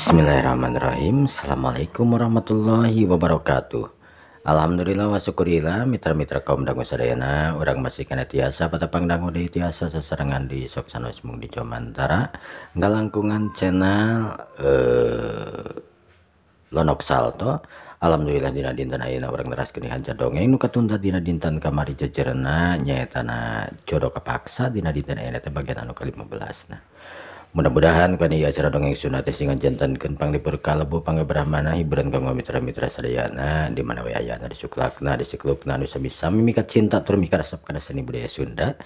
Bismillahirrahmanirrahim. Assalamualaikum warahmatullahi wabarakatuh. Alhamdulillah wa syukurillah mitra-mitra kaum dangu sadayana urang masih kana tiasa patepang dangu deui tiasa sasarengan di sok sanos mung di Jomantara ngalangkungan channel Lonok Salto. Alhamdulillah dina dinten ayeuna urang neraskeun hancar dongeng nu katunda dina dinten kamari jejerna nyaetana jodoh kapaksa dina dinten ayeuna teh bagian anu ke-15. Nah, mudah-mudahan kana ieu acara dongeng Sunda teh sing ngajantenkeun panglipur kalebu panggebrahmana hiburan kanggo mitra-mitra sadayana di mana we ayana disuklakna disiklukna anu sami-sami mikat cinta tur mikaresep kana seni budaya Sunda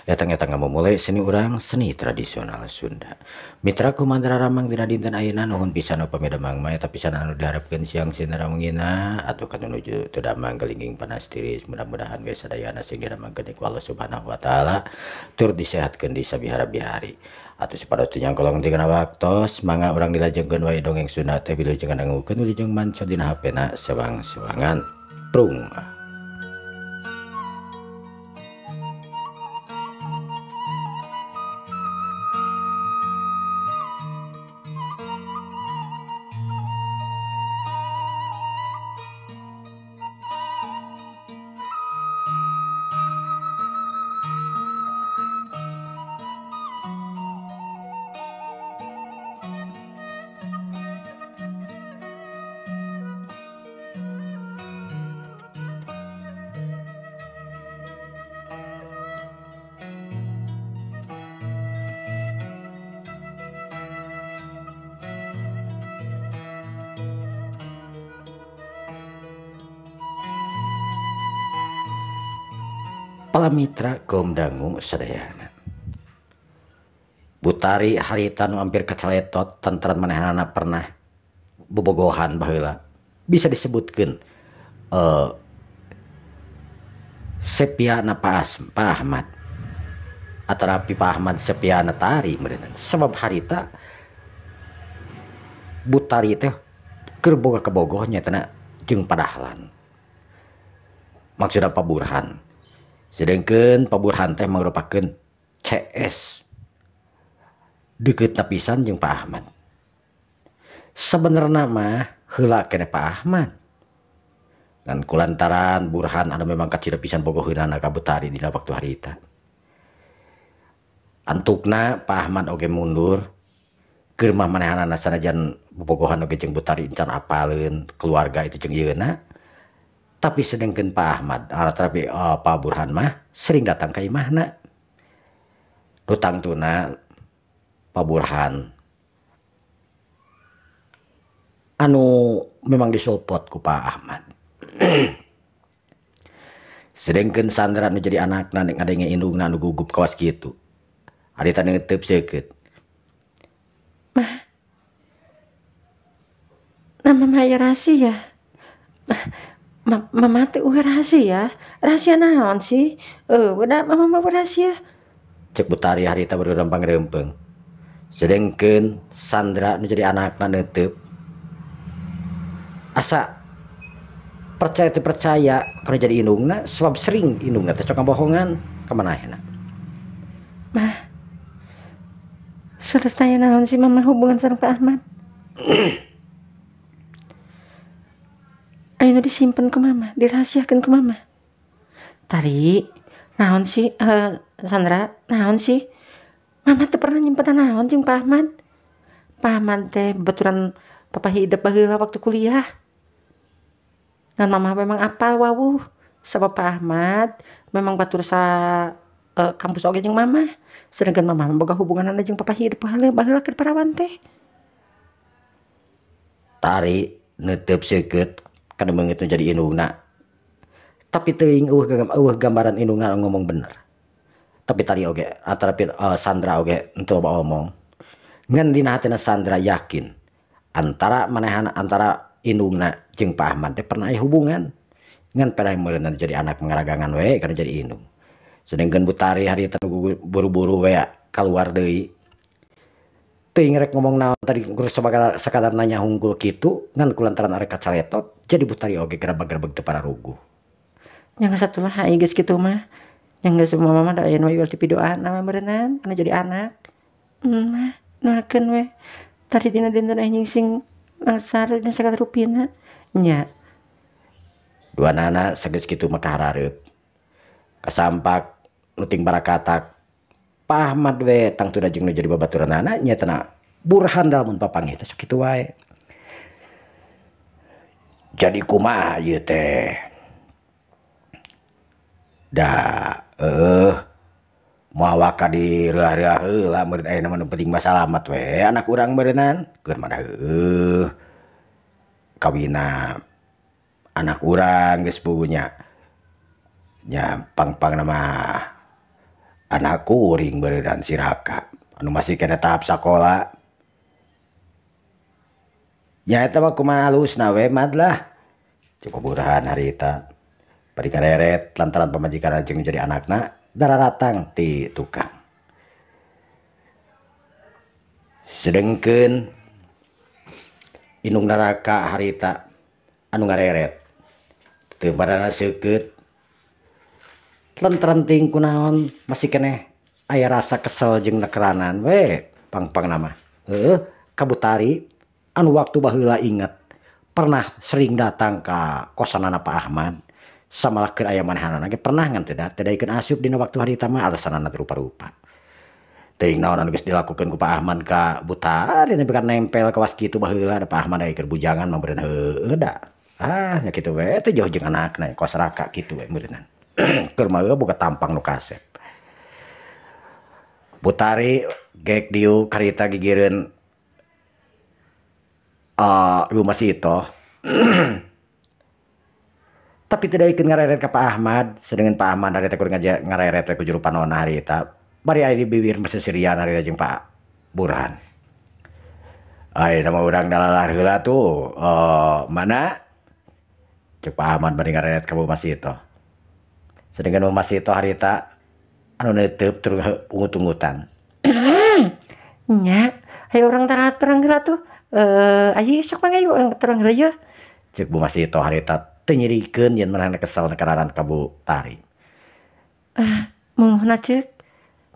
eta-eta ngamumule seni urang seni tradisional Sunda. Mitra kumandra ramang dina dinten ayeuna nuhun pisan upami damang mah eta pisan anu diharapkeun siang sinara mungina atuh kana nuju teu damang galingging panas tiris mudah-mudahan we sadayana sing didamangkeun ku Allah Subhanahu wa taala tur disehatkeun di sabihara-bihari. Atuh supados teu nyangkolong tinggal waktos mangga urang dilajengkeun wae dongeng Sunda teh wilujeng ngadangukeun wilujeng manco dina HP-na sewang-sewangan prung. Palamitra kaum dangu sadayana. Butari harita nu hampir kacaletot tantaran manehanana pernah bobogohan baheula. Bisa disebutkeun sepiana Pak Ahmad atarapi Pak Ahmad sepiana Tari meureun. Sebab harita Butari teh keur boga kabogoh nyaetana jeung Padahlan. Maksudna Pak Burhan. Sedangkan Pak Burhan teh merupakan CS deket pisan jeung Pak Ahmad. Sebenarnya mah heula keneh Pak Ahmad. Ngan kulantaran Burhan anu memang kacida pisan bogoheunana ka Butari dina waktu harita. Antukna Pak Ahmad oge mundur keur mah manehanana sanajan bobogohan oge jeung Butari encan apaleun keluarga itu jeung ieuna. Tapi sedangkan Pak Ahmad, tapi Pak Burhan mah sering datang ke imahna. Tangtuna Pak Burhan anu memang disopot ku Pak Ahmad. Sedangkan Sandra nu jadi anakna ngadenge indungna anu gugup kawas kitu. Harita neuteub seukeut. Mah. Nama mah rahasia. Mama teh rahasia, rahasia naon sih? Udah mama mah rahasia. Cek Butari harita baru rempang-rempeng. Sedangkan Sandra nu jadi anakna neuteub. Asa percaya teu percaya kana jadi indungna sebab sering indungna teh sok ngabohongan ka manehna. Mah. Selesai naon sih mama hubungan sareng Pak Ahmad? Ayo disimpan ke mama, dirahasiakan ke mama. Tari, naon sih, Sandra, naon sih? Mama teh pernah nyimpen naon jeung Pak Ahmad. Pak Ahmad teh baturan papa hidup baheula waktu kuliah. Dan mama memang apal wawuh sabab Pak Ahmad memang batur sa kampus oge jeung mama. Sedangkan mama boga hubunganna jeung papa hidup baheula baheula keur parawan teh. Tari neuteub seukeut kana beungeut nu jadi indungna. Tapi teuing eueuh gambaran indungna ngomong bener. Tapi tari oge atarapi Sandra oge henteu loba omong. Ngan dina hatina Sandra yakin antara manehana antara indungna jeung Pak Ahmad teh pernah aya hubungan. Ngan pedah meureunna jadi anak mangaragangan we kana jadi indung. Sedangkan Butari harita buru-buru we kaluar deui. Teuing rek ngomong naon tadi sakadar nanya hungkul kitu ngan kulantaran arek kacaletot jadi Butari oge gerebeg-gerebeg teu pararuguh. Nya geus atulah ieu geus kitu mah. Nya geus mama mah da aya nu ti pidoana mah meureunnan kana jadi anak. Mah nuakeun we. Tadi dina dinten anjing sing langsar dina sagala rupina nya. Duanana sageus kitu mah kaharareup. Kasampak nuting barakatak. Pak Ahmad we tangtuna jeung nu jadi babaturanana nya tana Burhan lamun papanggih teh sok kitu wae. Jadi kumaha ieu teh? Da moal waka di reuah-reuah heula meureun ayeuna mah nu penting mah salamet we anak urang meureunnan keur mah heueuh kawina anak urang geus pugunya nya pang-pangna mah anak kuring meureunnan si Raka anu masih keneh tahap sakola nya eta mah kumaha alusna we mad lah cukup Burhan harita bari ngareret lantaran pamajikan jeung jadi anakna dararatang ti tukang. Sedengkeun indung neraka harita anu ngareret teu padana seukeut lantaran ting kunaon masih keneh aya rasa kesel jeung nekeranan we pang-pangna mah heueuh ka Butari anu waktu baheula inget pernah sering datang ka kosanana Pak Ahmad samalah keur aya manehanana ge pernah ngan teu daikeun asup dina waktu harita mah alasanana teu rupa-rupa. Teuing naon anu geus dilakukeun ku Pak Ahmad ka Butari nepi ka nempel kawas kitu baheula da Pak Ahmad aya keur bujangan mah meureun heueuh da. Ah nya kitu we teh jauh jeung anakna kos Raka kitu we meureunnan. Keur mah boga tampang nu kasep. Butari gek dieu karita gigireun Ibu Masito. Tapi tidak ikut ngareret ka Pak Ahmad, sedangkan Pak Ahmad harita kur ngareret we ku juru panona harita. Bari aya di bibir mesesirian harita jeung Pak Burhan. Ayeuna mah urang dalalah heula tuh mana? Ceuk Pak Ahmad bari ngareret ka Bu Masito. Sedangkan Bu Masito harita anu neuteup tur ungut-ungutan. Nya, ayo urang terang heula tuh. Ayo sok mangga yuk urang terang heula yeuh. Ceuk Bu Masito harita teu nyerikeun yen manehna kesel nekararan ka Bu Tari. Ah, meuhna ceuk.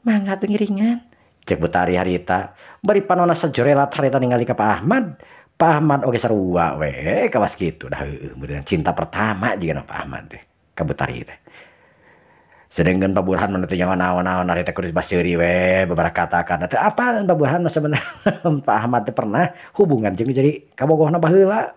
Mangga atuh ngiringan. Ceuk Bu Tari harita bari panona sajorelat harita ningali ka Pak Ahmad. Pak Ahmad oge sarua we kawas kitu dah heueuh meureun cinta pertama jigana Pak Ahmad teh ka Bu Tari teh. Sedengkeun Pak Burhan mah teu nyawa naon-naon harita kudu baseuri we babaraha kata-kata teh apa Pak Burhan mah sebenarnya Pak Ahmad teh pernah hubungan jeung jadi kabogohna baheula.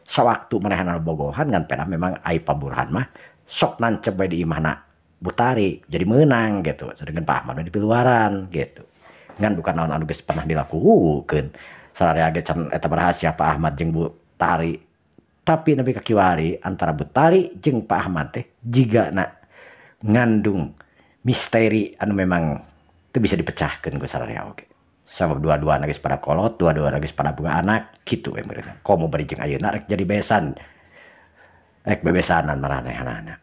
Sawaktu manehna bogohan ngan pedah memang ai Pak Burhan mah sok nancep we di imahna Bu Tari jadi meunang gitu. Sedengkeun Pak Ahmad mah di piluaran gitu. Ngan bukan naon anu geus pernah dilakukeun. Sararea ge can eta rahasia Pak Ahmad jeung Bu Tari. Tapi nepi ka kiwari antara Bu Tari jeung Pak Ahmad teh jigana ngandung misteri anu memang teu bisa dipecahkeun ku sararea oge. Sabab dua-duana geus pada kolot, dua-duana geus pada boga anak kitu we meureun. Komo bari jeung ayeuna rek jadi besan. Rek bebesanan maranehanana.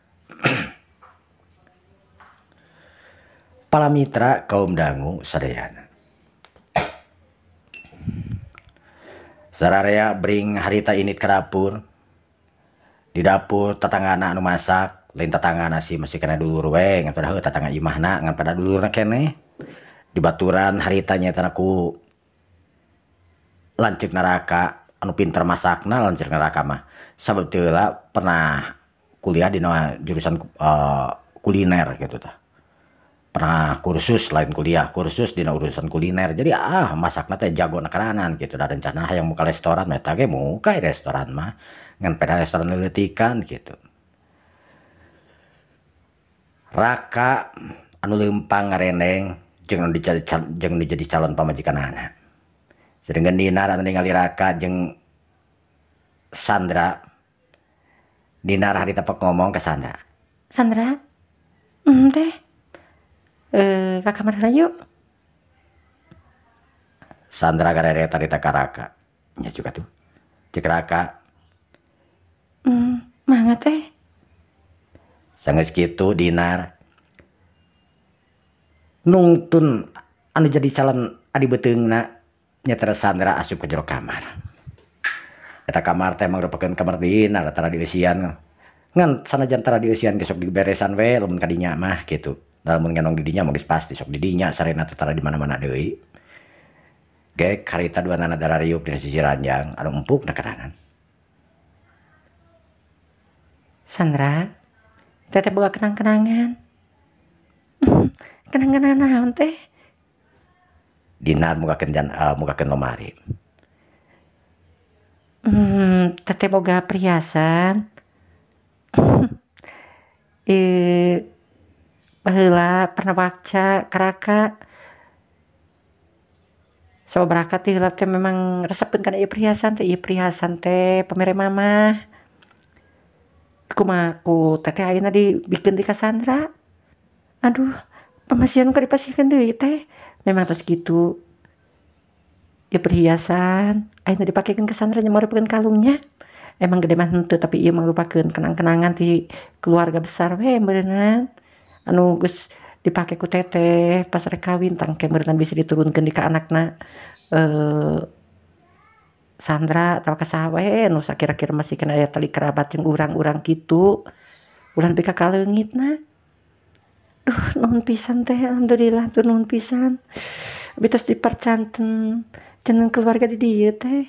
Para mitra kaum dangu sadayana. Sararea bring harita init ke dapur. Di dapur tetanggana anu masak, lain tetanggana sih masih kena dulur we, ngan pada heuh tetangga imahna, ngan pada dulurna keneh. Di baturan harita nya ku lanceuk neraka anu pinter masakna lanceuk neraka mah. Sabab teu heula pernah kuliah dina jurusan kuliner gitu tah. Pernah kursus lain kuliah, kursus dina urusan kuliner. Jadi masakna teh jago nekeranan gitu. Da rencana hayang muka restoran eta ge muka restoran mah ngan peda restoran leuleutikan gitu. Raka anu leumpang ngarendeng jeung anu jadi calon pamajikanana. Sedengkeun Dinar anu ningali Raka jeung Sandra. Dinar harita pek ngomong ke Sandra. Sandra, teh ka kamar heula yuk. Sandra gareret harita ka Raka. Nya juga tuh. Ceuk Raka. Mangga teh. Sanggeus kitu Dinar nungtun anu jadi calon adi beuteungna nya Sandra asup ke jero kamar. Eta kamar teh mangrupakeun kamar Dinar tara dieusian. Ngan sanajan tara dieusian ge sok diberesan we lamun ka dinya mah kitu. Lamun ngenong di dinya mah geus pasti sok di dinya sarena teh tara di mana-mana deui. Gek harita dua nana darariuk dina sisi ranjang anu empuk na keranan. Sandra, teteh boga kenang-kenangan. Kenang-kenangan naon teh? Dinar mugakeun mugakeun lomari. Teteh boga perhiasan. Baheula pernah baca karaka. Sababaraha ti heula teh memang resepeun kana ieu perhiasan teh, ieu perhiasan teh pamere mamah. Kumaha ku teteh ayeuna dibikeun deui ka Sandra. Aduh, pamasihan ka dipasihkeun deui teh. Memang tos kitu. Ieu perhiasan ayeuna dipakekeun ka Sandra nya meureupkeun kalungnya. Emang gede mah henteu tapi ieu mangrupakeun kenang-kenangan ti keluarga besar we meureunnan. Anu geus dipake ku teteh pas rek kawin tangke meureunnan bisa diturunkeun di ka anakna Sandra atawa ka saha we nu sakira-kira masih kena aya tali kerabat jeung urang-urang kitu. Ulah nepi ka kaleungitna. Duh, nuhun pisan teh, alhamdulillah tuh nuhun pisan. Abi tos dipercanten cenah keluarga di dieu teh.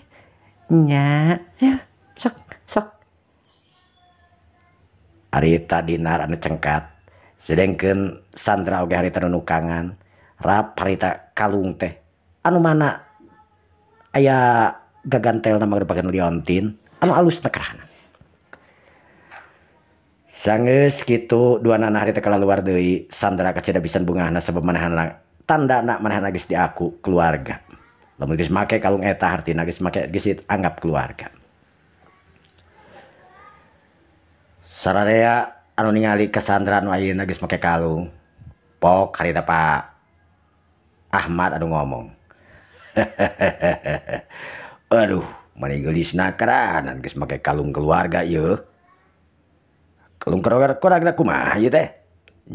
Nya, ya sok sok. Harita Dinar anu cengkat. Sedengkeun Sandra oge harita nu nukangan. Rap harita kalung teh. Anu mana aya gagantelna mangrupakeun liontin anu alus nekerana. Sanggeus kitu dua nana harita kalaluar deui Sandra kacida pisan bungahna sabab manehna tandana manehna geus diaku keluarga. Lamun geus make kalung eta hartina geus make geus anggap keluarga. Sararea anu ningali ka Sandra anu ayeuna geus make kalung. Pok harita Pak Ahmad anu ngomong. Aduh, mani geulisna keranan geus make kalung keluarga ieu. Kalung keluarga kumaha ieu teh?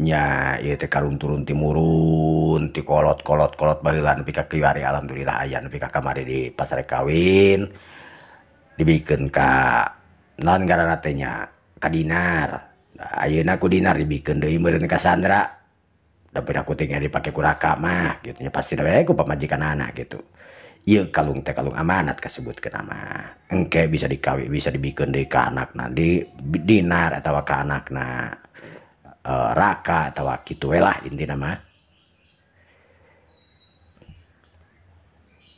Nya ieu teh kalung turun timurun ti kolot-kolot-kolot baheula nepi ka kiwari alhamdulillah aya nepi ka kamari di pasar kawin. Dibikeun ka naon ngaranna teh nya? Ka Dinar. Ayeuna ku Dinar dibikeun deui meureun ka Sandra. Da piraku teh dipake ku raka mah kitu nya pasti we ku pamajikanana kitu. Ieu kalung teh kalung amanat kasebutkeun mah. Engke bisa dikawi bisa dibikeun deui ka anakna di Dinar atawa ka anakna raka atawa kitu we lah intina mah.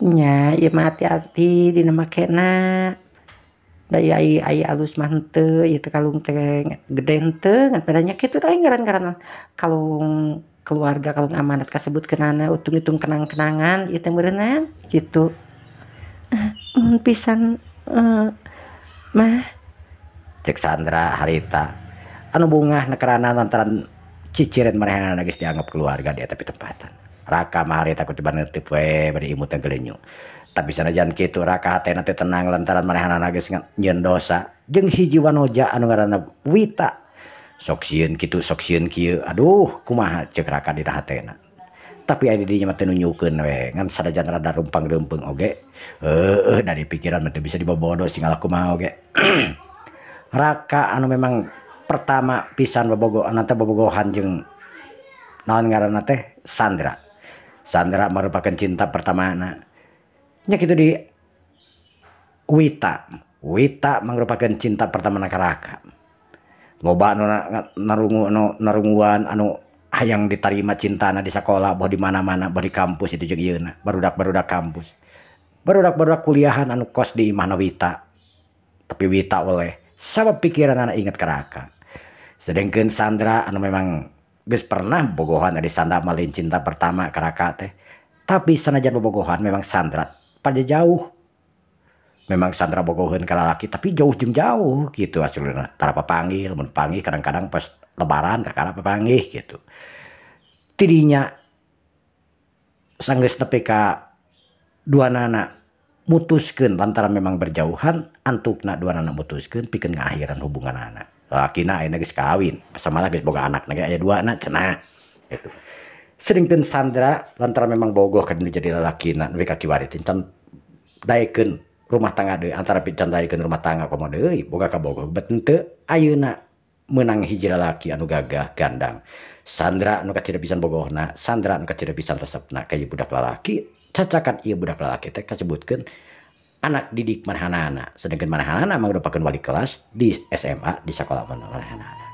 Nya ieu mah hati-hati dina makena. Da ai alus mah henteu ieu teh kalung teh gede henteu ngan pada nya kitu da ngaran-ngaran kalung keluarga kalung amanat kasebutkeunana utung-utung kenang-kenangan ieu teh meureunnan kitu. Nuhun pisan mah. Cek Sandra harita anu bungah nekerana lantaran ciciren manehna geus dianggap keluarga di eta pitempatan. Raka mah harita ku tiba neuteup we bari imut teh gelenyu. Tapi sanajan kitu raka hatena teh tenang lantaran manehna geus nyieun dosa jeung hiji wanoja anu ngaranna Wita. Sok sieun kitu sok sieun kieu aduh kumaha ceuk raka dina hatena. Tapi aya di dinya mah teu nunjukeun we ngan sanajan rada rumpang-reumpeng oge heueuh dari pikiran mah teu bisa dibobodo sing ngalah kumaha oge. Raka anu memang pertama pisan bobogohan teh bobogohan jeung naon ngaranna teh Sandra. Sandra merupakan cinta pertamana. Nya kitu di Wita. Wita merupakan cinta pertamana ka Raka. Loba anu narungu anu narunguan anu hayang ditarima cintana di sakola boh di mana-mana boh di kampus itu jeung ieuna barudak-barudak kampus. Barudak-barudak kuliahan anu kos di imahna Wita. Tapi Wita oleh sabab pikiranana inget ka Raka. Sedengkeun Sandra anu memang geus pernah bogohan ari Sandra mah lain cinta pertama ka Raka teh. Tapi sanajan bobogohan memang Sandra pada jauh. Memang Sandra bogoheun ka lalaki tapi jauh jeung jauh gitu aslina. Tara papanggih, mun panggih kadang-kadang pas lebaran kakara papanggih gitu. Tidinya sanggeus nepi ka duanana mutuskeun lantaran memang berjauhan antukna duanana mutuskeun pikeun ngaakhiran hubunganana. Lalakina ayeuna geus kawin, samalah geus boga anakna ge aya duana cenah gitu. Sedengkeun Sandra lantaran memang bogoh ka dinu jadi lalakina nepi ka kiwari teh can daekeun rumah tangga deui antara can daekeun rumah tangga komo deui boga kabogoh bet henteu ayeuna Menang hiji lalaki anu gagah gandang. Sandra anu kacida pisan bogohna, Sandra anu kacida pisan resepna ka ieu budak lalaki. Cacakan ieu budak lalaki teh kasebutkeun anak didik manahanana, sedangkan manahanana mangrupakeun wali kelas di SMA di sakola manahanana.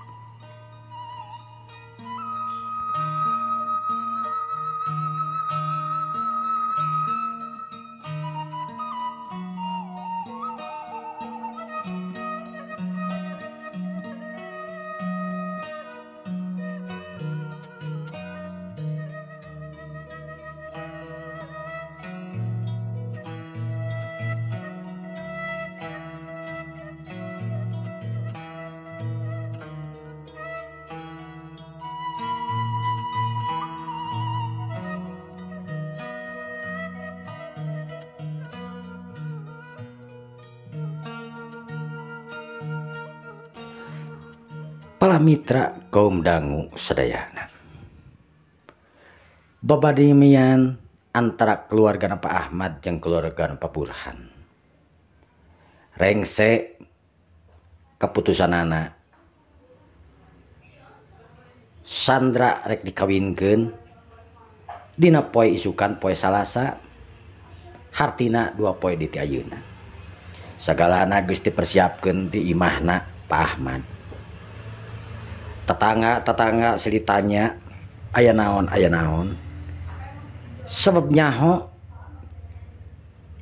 Para mitra kaum dangu sadayana. Babadimian antara keluarga Pak Ahmad jeung keluarga Pak Burhan. Rengse keputusanana Sandra rek dikawinkeun dina poe isukan poe Salasa hartina 2 poe di ti ayeuna. Sagalana geus dipersiapkeun di imahna Pak Ahmad. Tetangga-tetangga silih tanya aya naon sebab nyaho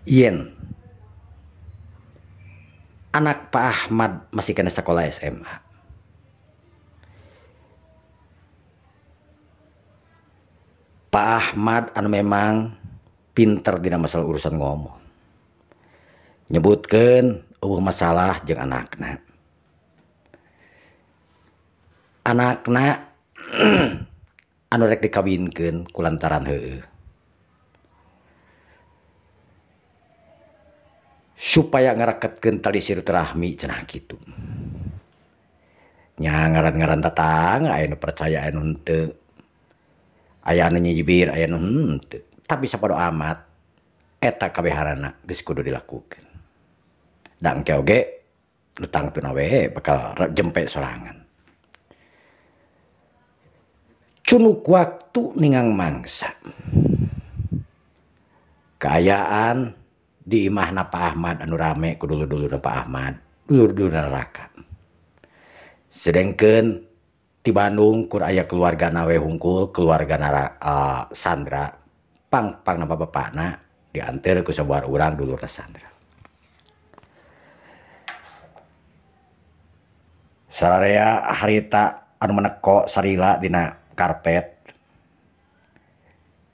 yen anak Pak Ahmad masih kena sekolah SMA. Pak Ahmad anu memang pinter dina masalah urusan ngomong, nyebutkeun eueuh masalah jeung anakna. Anakna anu rek dikawinkeun kulantaran heueuh supaya ngareketkeun tali silaturahmi cenah kitu. Nya ngaran-ngaran tetangga aya nu percaya aya nu henteu, aya anu nyibir aya nu henteu, tapi sapodo amat eta kabehanana geus kudu dilakukeun. Da engke oge nu tangtuna we bakal jempe sorangan. Cunuk waktu ningang mangsa. Kaayaan di imahna Pak Ahmad anu rame ku dulur-dulurna Pak Ahmad, dulur-dulurna neraka. Sedengkeun di Bandung kur aya keluargana we hungkul, keluargana Sandra, pang-pangna bapakna dianteur ku sabuar urang dulurna Sandra. Sararea harita anu meneko sarila dina karpet.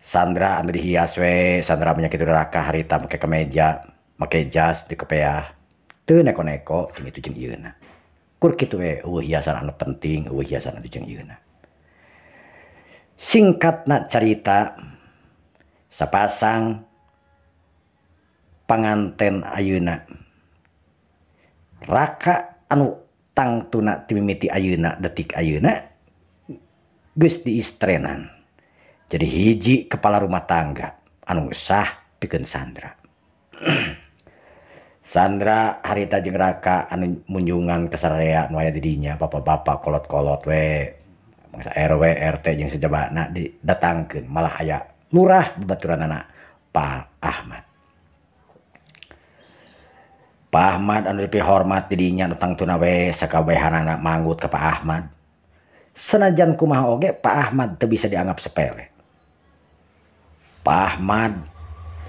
Sandra anu dihias we, Sandra punya kitu neraka harita make kemeja, make jas di kepeah. Teu neko-neko jeung itu jeung ieuna. Kur kitu we eueuh hiasan anu penting, eueuh hiasan anu jeung ieuna. Singkatna carita sapasang panganten ayeuna. Raka anu tangtuna timimiti ayeuna detik ayeuna geus diistrenan. Jadi hiji kepala rumah tangga anu sah pikeun Sandra. Sandra harita jeung Raka anu munjungan ka sararea nu aya di dinya, bapak-bapak kolot-kolot we, bangsa RW, RT jeung sejabana didatangkeun, malah aya lurah babaturanana Pak Ahmad. Pak Ahmad anu dipihormat di dinya nu tangtuna we sakabehanana manggut ka Pak Ahmad. Senajan kumaha oge Pak Ahmad teu bisa dianggap sepele. Pak Ahmad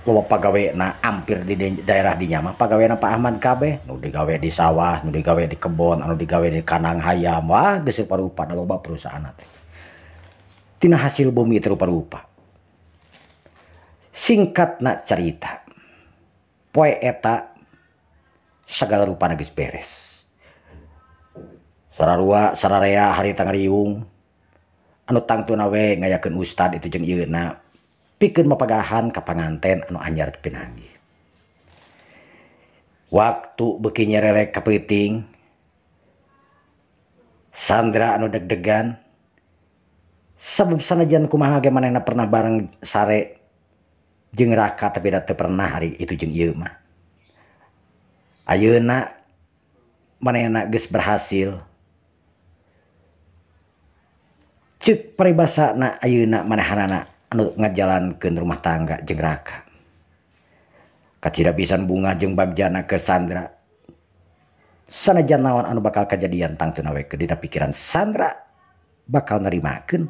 loba pagawena hampir di daerah dinya mah pagawena Pak Ahmad kabeh, nu digawe di sawah, nu digawe di kebon, anu digawe di kandang hayam, wah geus rupa-rupa da loba perusahaan teh. Tina hasil bumi teh rupa-rupa. Singkatna carita, poe eta sagala rupana geus beres. Sararua sararea harita ngariung anu tangtuna we ngayakeun ustad itu jeung ieuna pikeun mapagahan ka panganten anu anyar pinanggih. Waktu beuki nyerelek ka peuting, Sandra anu deg-degan sabab sanajan kumaha ge manehna pernah bareng sare jeung Raka tapi da teu pernah hari itu jeung ieu mah. Ayeuna manehna geus berhasil Ceuk paribasana ayeuna manehanana anu ngajalankeun rumah tangga jeung Raka. Kacida pisan bunga jeung bagjana ke Sandra. Sanajan naon anu bakal kajadian tangtuna we dina pikiran Sandra bakal nerimakeun.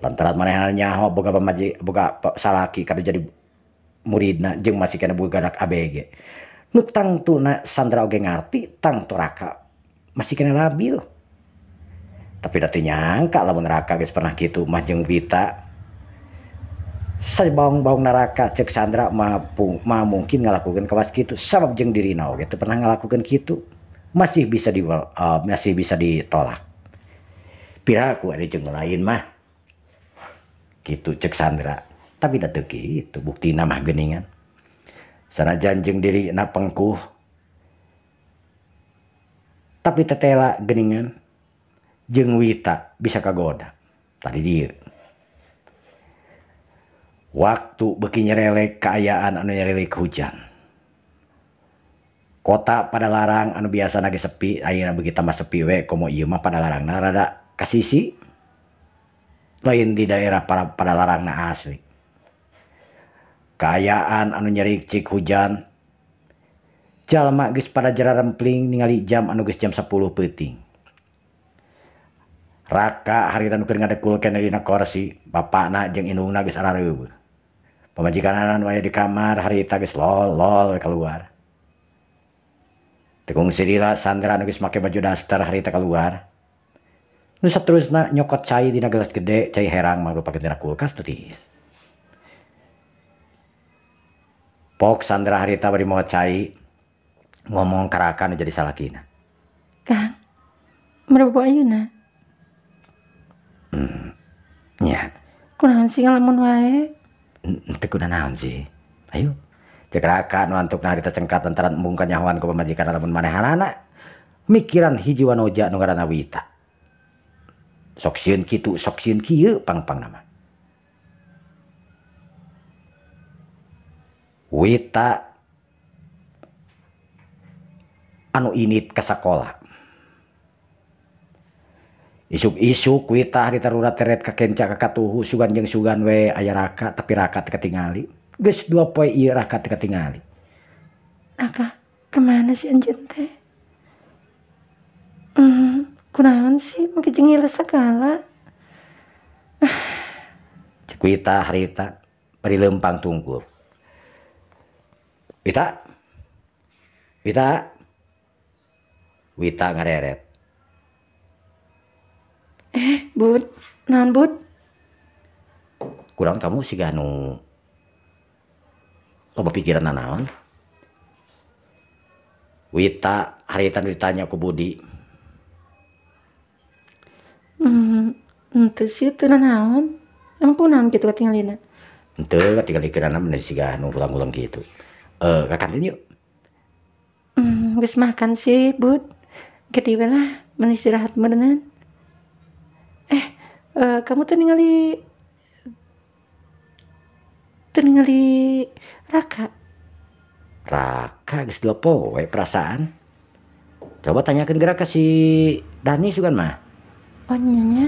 Lantaran manehanana nyaho boga pamaji boga salaki kada jadi muridna jeung masih kana boga anak ABG. Nu tangtuna Sandra oge ngarti tangtu Raka masih kena labil. Tapi da teu nyangka lamun Raka geus pernah kitu mah jeung Wita. Sabaong-baong Raka ceuk Sandra mah mungkin ngalakukeun kawas kitu sabab jeung dirina oge teu pernah ngalakukeun kitu. Masih bisa masih bisa ditolak. Piraku ari jeung lain mah. Kitu ceuk Sandra. Tapi da teu kitu buktina mah geuningan. Sanajan jeung dirina pengkuh. Tapi tetela geuningan jeung Wita bisa kagoda. Tadi dieu. Waktu beuki nyerelek kaayaan anu nyerelek hujan. Kota Padalarang anu biasana ge sepi ayeuna beuki tambah sepi we komo ieu mah Padalarangna rada kasisi. Lain di daerah Padalarangna asli. Kaayaan anu nyerik cik hujan. Jalma geus pada jararempling ningali jam anu geus jam 10 peuting. Raka harita nu keur ngadekul keneh dina korsi, bapakna jeung indungna geus arareuweuh. Pamajikanana nu aya di kamar harita geus lol-lol we keluar. Teu kungsi lila Sandra nu geus make baju daster harita keluar. Nu saterusna nyokot cai dina gelas gede, cai herang mah rupake dina kulkas teu tiis. Pok Sandra harita bari mawa cai ngomong ka Raka nu jadi salakina. Kang, merebo ayeuna? Nya. Kunaon sih ngalamun wae? Teu kunaon sih. Ayo. Cek Raka nu antukna harita cengkat lantaran embung kanyahoan ku pamajikan lamun manehanana mikiran hiji wanoja nu ngaranna Wita. Sok sieun kitu, sok sieun kieu pang-pangna mah. Wita anu init ka sakola. Isuk-isuk Wita harita rurat teret ka kenca ka katuhu sugan jeung sugan we aya Raka tapi Raka teu katingali. Geus 2 poe ieu Raka teu katingali. Raka kemana sih anjeun teh? Kunaon sih make jeung ngiles sagala? Cek Wita harita bari leumpang tungkul. Wita. Wita. Wita ngareret. Bud, naon Bud? Kurang kamu siga nu loba pikiran naon? Wita harita nu ditanya ku Budi. Henteu sih teu nanaon. Emang kunaon kitu katingalina? Henteu katingalikeunana mah siga nu ulang-ulang kitu. Ka kantin yuk. Geus makan sih, Bud. Gede we lah, mun istirahat meureunnan. Kamu tuh ningali Raka. Raka geus 2 poe perasaan. Coba tanyakeun geura ka si Dani sugan mah. Oh nya.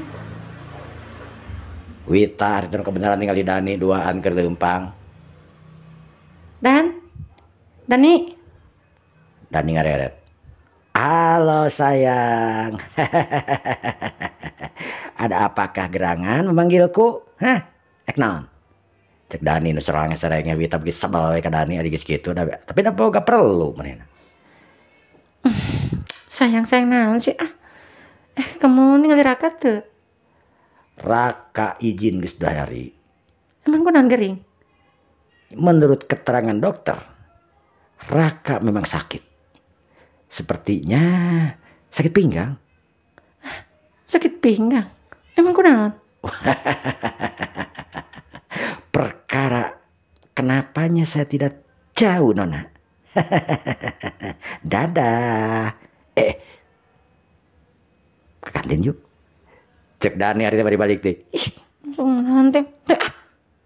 Wita harita nu kabeneran ningali Dani duaan keur leumpang. Dan Dani. Dani ngareret. Halo sayang. Ada apakah gerangan memanggilku? Hah? Ek naon? Cek Dani nu serang-serangnya Wita beuki sebel we ka Dani ari geus kitu tapi da boga perlu manehna. Sayang-sayang naon sih ah? Kamu ningali Raka teu? Raka izin geus dahari. Emang kunaon gering? Menurut keterangan dokter, Raka memang sakit. Sepertinya sakit pinggang. Sakit pinggang? Emang kunaon? Perkara kenapanya saya tidak jauh, Nona. Dadah. Ke kantin yuk. Cek Dani hari tadi balik deh. Ih, langsung naon teh.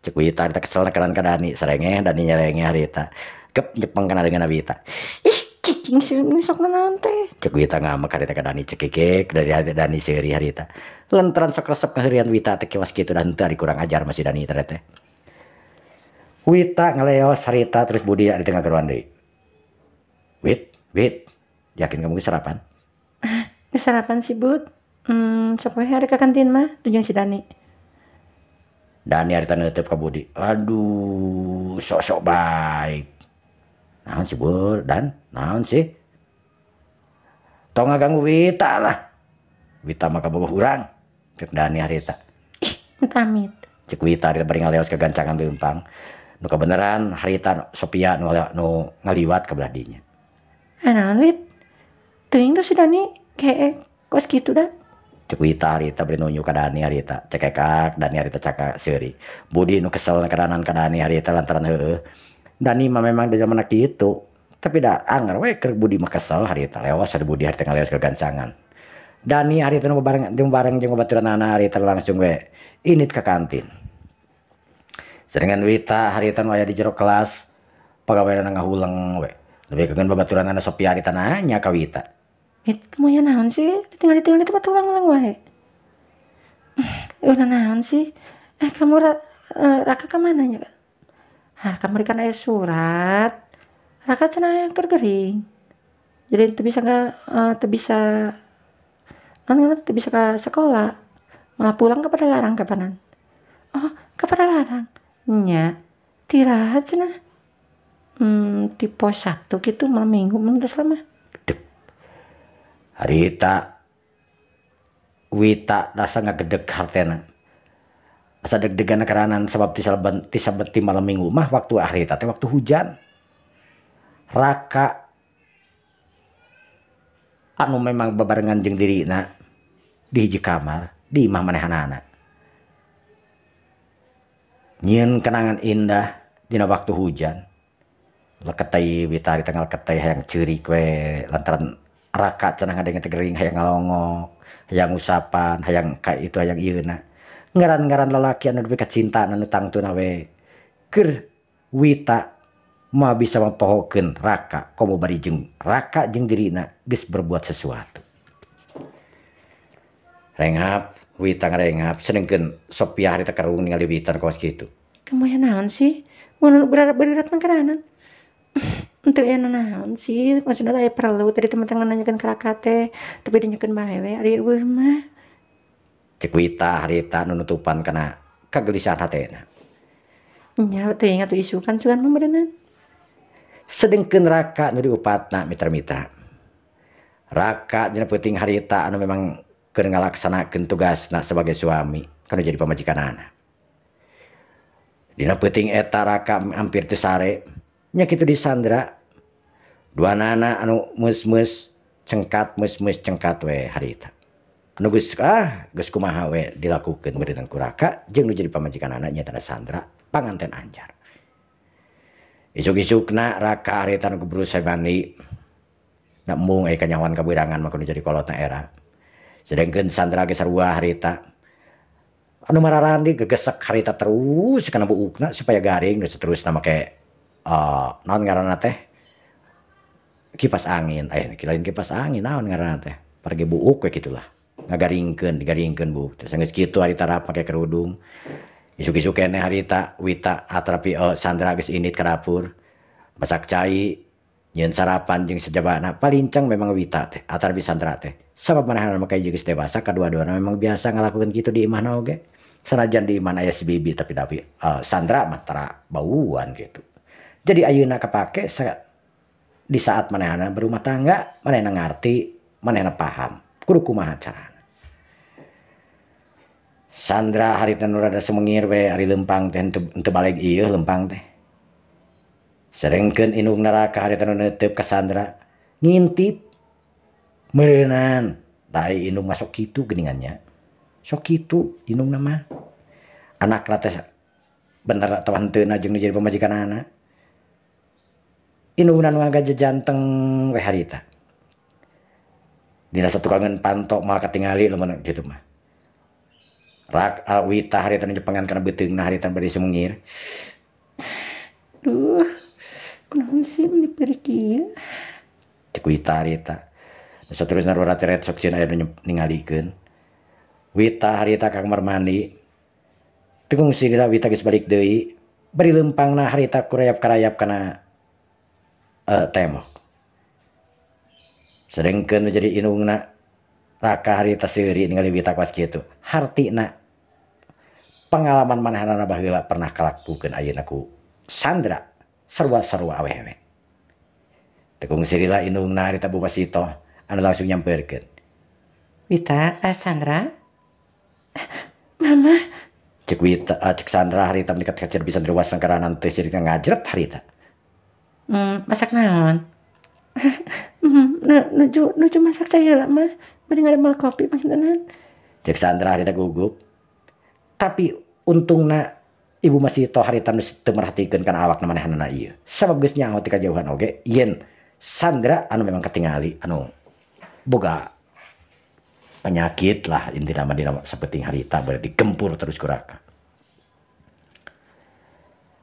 Cek Wita harita kesel keran ka Dani, serengeh Dani nyerengeh harita. Kep nyepeng kana dengan Wita. Ih, cik. Cicing sih ini sok naon teh. Cek Wita ngamek harita ka Dani cekikik dari Dani seuri harita. Lantaran sok resep ngaheurian Wita teh kiwas kitu dan teu ari kurang ajar masih Dani teh. Wita ngaleos harita terus Budi di tengah geruan deui. Wit, Wit, yakin kamu geus sarapan? Geus sarapan sih, Bud. Sok we hari ka kantin mah jeung si Dani. Dani harita neuteub ka Budi. Aduh, sok-sok baik. Naon sih, Bur? Dan naon sih? Tong ngaganggu Wita lah. Wita mah kabogoh urang. Cek Dani harita. Ih, amit. Cek Wita harita bari ngaleos ka gancangan leumpang. Nu kabeneran harita Sophia nu ngaliwat ka belah dinya. Naon Wit? Teuing tuh si Dani kayak kos kitu dah. Cek Wita harita bari nunjuk ka Dani harita. Cekekak Dani harita caka seuri. Budi nu kesel kadanan ka Dani harita lantaran heueuh. Dani mah memang di zaman kitu. Tapi da anger we keur Budi mah kesel harita. Leos ari Budi harita ngaleos ka gancangan. Dani harita nu bareng jeung babaturanana harita langsung we init ka kantin. Sedangkan Wita harita nu aya di jero kelas pagaweanna ngahuleng we. Lebih keun babaturanana Sophia harita nanya ka Wita. Wit, kamu ya naon sih? Ditinggal-tinggal itu mah tulang-ulang wae. Udah naon sih? Kamu Raka ka mana nya? Raka berikan aya surat. Raka cenah keur gering. Jadi teu bisa teu bisa naon teu bisa ka sekolah. Malah pulang kepada larang kapanan. Oh, kepada larang. Nya, tiraha cenah. Tipe Sabtu gitu malam Minggu mun geus lama. Harita Wita rasa ngagedeg hartena. Asa deg-degan karanan sebab tisabet ti malam Minggu mah waktu harita teh waktu hujan. Raka anu memang bebarengan jeung dirina di hiji kamar di imah manehanana. Nyieun kenangan indah dina waktu hujan. Leketei Wita harita ngaleketei hayang ceurik we lantaran Raka cenah ngadenge teh gering hayang ngalongok, hayang usapan, hayang ka itu hayang ieuna. Ngaran-ngaran lalaki anu nepi ka cinta anu tangtuna we. Keur Wita mah bisa mapohokeun Raka komo bari jeung Raka jeung dirina geus berbuat sesuatu. Renghap Wita ngarengap sedengkeun Sophia harita kerung ningali Wita kawas kitu. Kamu ya naon sih? Mun berat-berat nang karanan. Untuk ya naon sih, maksudnya aya perlu tadi teman-teman nanyakeun ka Raka teh, tapi dinyakeun bae we ari eueuh mah. Cek Wita harita nu nutupan kana kagelisahan hatena. Nya teuing atuh isukan sugan mah beuneunan. Sedengkeun Raka nu diupatna mitra-mitra. Raka dina peuting harita anu memang keur ngalaksanakeun tugasna sebagai suami kana jadi pamajikanana. Dina peuting eta Raka hampir teu sare. Nya kitu di Sandra dua nana anu meus-meus cengkat meus-meus cengkat we harita. Anu geus geus kumaha we dilakukeun meureunnan ku Raka jeung nu jadi pamajikanana nyaeta Sandra panganten anjar. Isuk-isukna Raka harita nu berusaha mandi. Da embung aya kanyahoan kaberangan mah kudu jadi kolotna era. Sedengkeun Sandra geus sarua harita. Anu mararandi gegesek harita terus kana buukna supaya garing geus terusna make naon ngaranna teh kipas angin, lain kipas angin naon ngaranna teh parge buuk we kitulah ngagaringkeun digaringkeun buuk teh geus kitu harita rap make kerudung isuk-isuk keneh harita Wita atrapi Sandra geus indit ka dapur masak cai nyieun sarapan jeung sejabana palinceng memang Wita teh atrapi Sandra teh sabab manehna mah kayak geus dewasa kadua-duana memang biasa ngalakukeun kitu di imahna oge sanajan di imahna aya si Bibi tapi Sandra mah tara bauan gitu. Jadi ayeuna kapake di saat manehna berumah tangga, manehna ngarti, manehna paham. Kudu kumaha carana. Sandra harita nu rada sumengir we ari leumpang teh henteu baleg ieu leumpang teh. Sedengkeun indung neraka harita nu neuteub ka Sandra, ngintip meureunan. Da indung mah sok kitu geuningan nya. Sok kitu indungna mah. Anakna teh bener atawa henteuna jeung nu jadi pamajikanana. Indungna nu ngagajejanteng we harita. Dina satukangeun panto moal katingali lamun kitu mah. Rak Wita harita nu nyepengan kana beuteungna harita bari sumengir. Duh, kunaon sih meni peurih kieu? Cek Wita harita. Saterusna rora teret sok sieun aya nu ningalikeun. Wita harita ka kamar mandi. Teu kungsi lila Wita geus balik deui. Bari leumpangna harita kurayap-karayap kana tembok. Sedengkeun nu jadi indungna Raka harita seuri ningali Wita kawas kitu. Hartina pengalaman manehanana baheula pernah kalakukeun ayeuna ku Sandra sarua-sarua awewe. Teu kungsi lila indungna harita Bu Masitoh anu langsung nyamperkeun. Wita, Sandra. Mama. Cek Wita, cek Sandra harita meni kacer pisan ruas sangkaranan teh jadi ngajret harita. Masak naon? Nuju masak saya lah mah. Bari ngadamel kopi pangintenan. Cek Sandra harita gugup. Tapi untungna Ibu Masitoh harita nu teu merhatikeun kana awakna manehanana ieu. Sabab geus nyaho ti kajauhan oge yen Sandra anu memang katingali anu boga penyakit lah intina mah dina sapenting harita bari digempur terus ku Raka.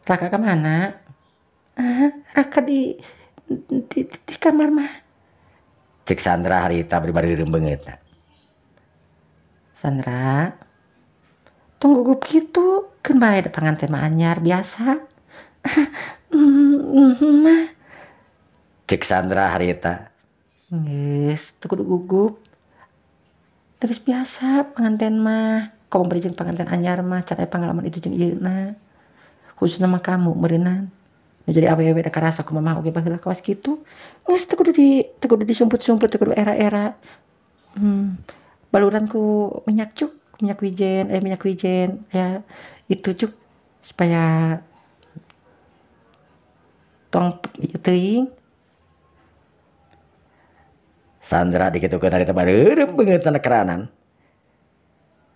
Raka ka mana? Raka di kamar mah. Cek Sandra harita bari bareureum beungeutna. Sandra, tong gugup kitu, keun bae da panganten mah anyar biasa. Mah. Cek Sandra harita. Geus, teu kudu gugup. Geus biasa panganten mah. Komo bari jeung panganten anyar mah can aya pangalaman itu jeung ieuna. Khususna mah kamu meureunan. Nu jadi awewe da karasa ku mamah oge baheula kawas kitu. Geus teu kudu disumput-sumput, teu kudu era-era. Baluran ku minyak cuk, minyak wijen ya itu cuk supaya tong ieu teuing. Sandra dikitukeun harita bareureum beungeutna keranan.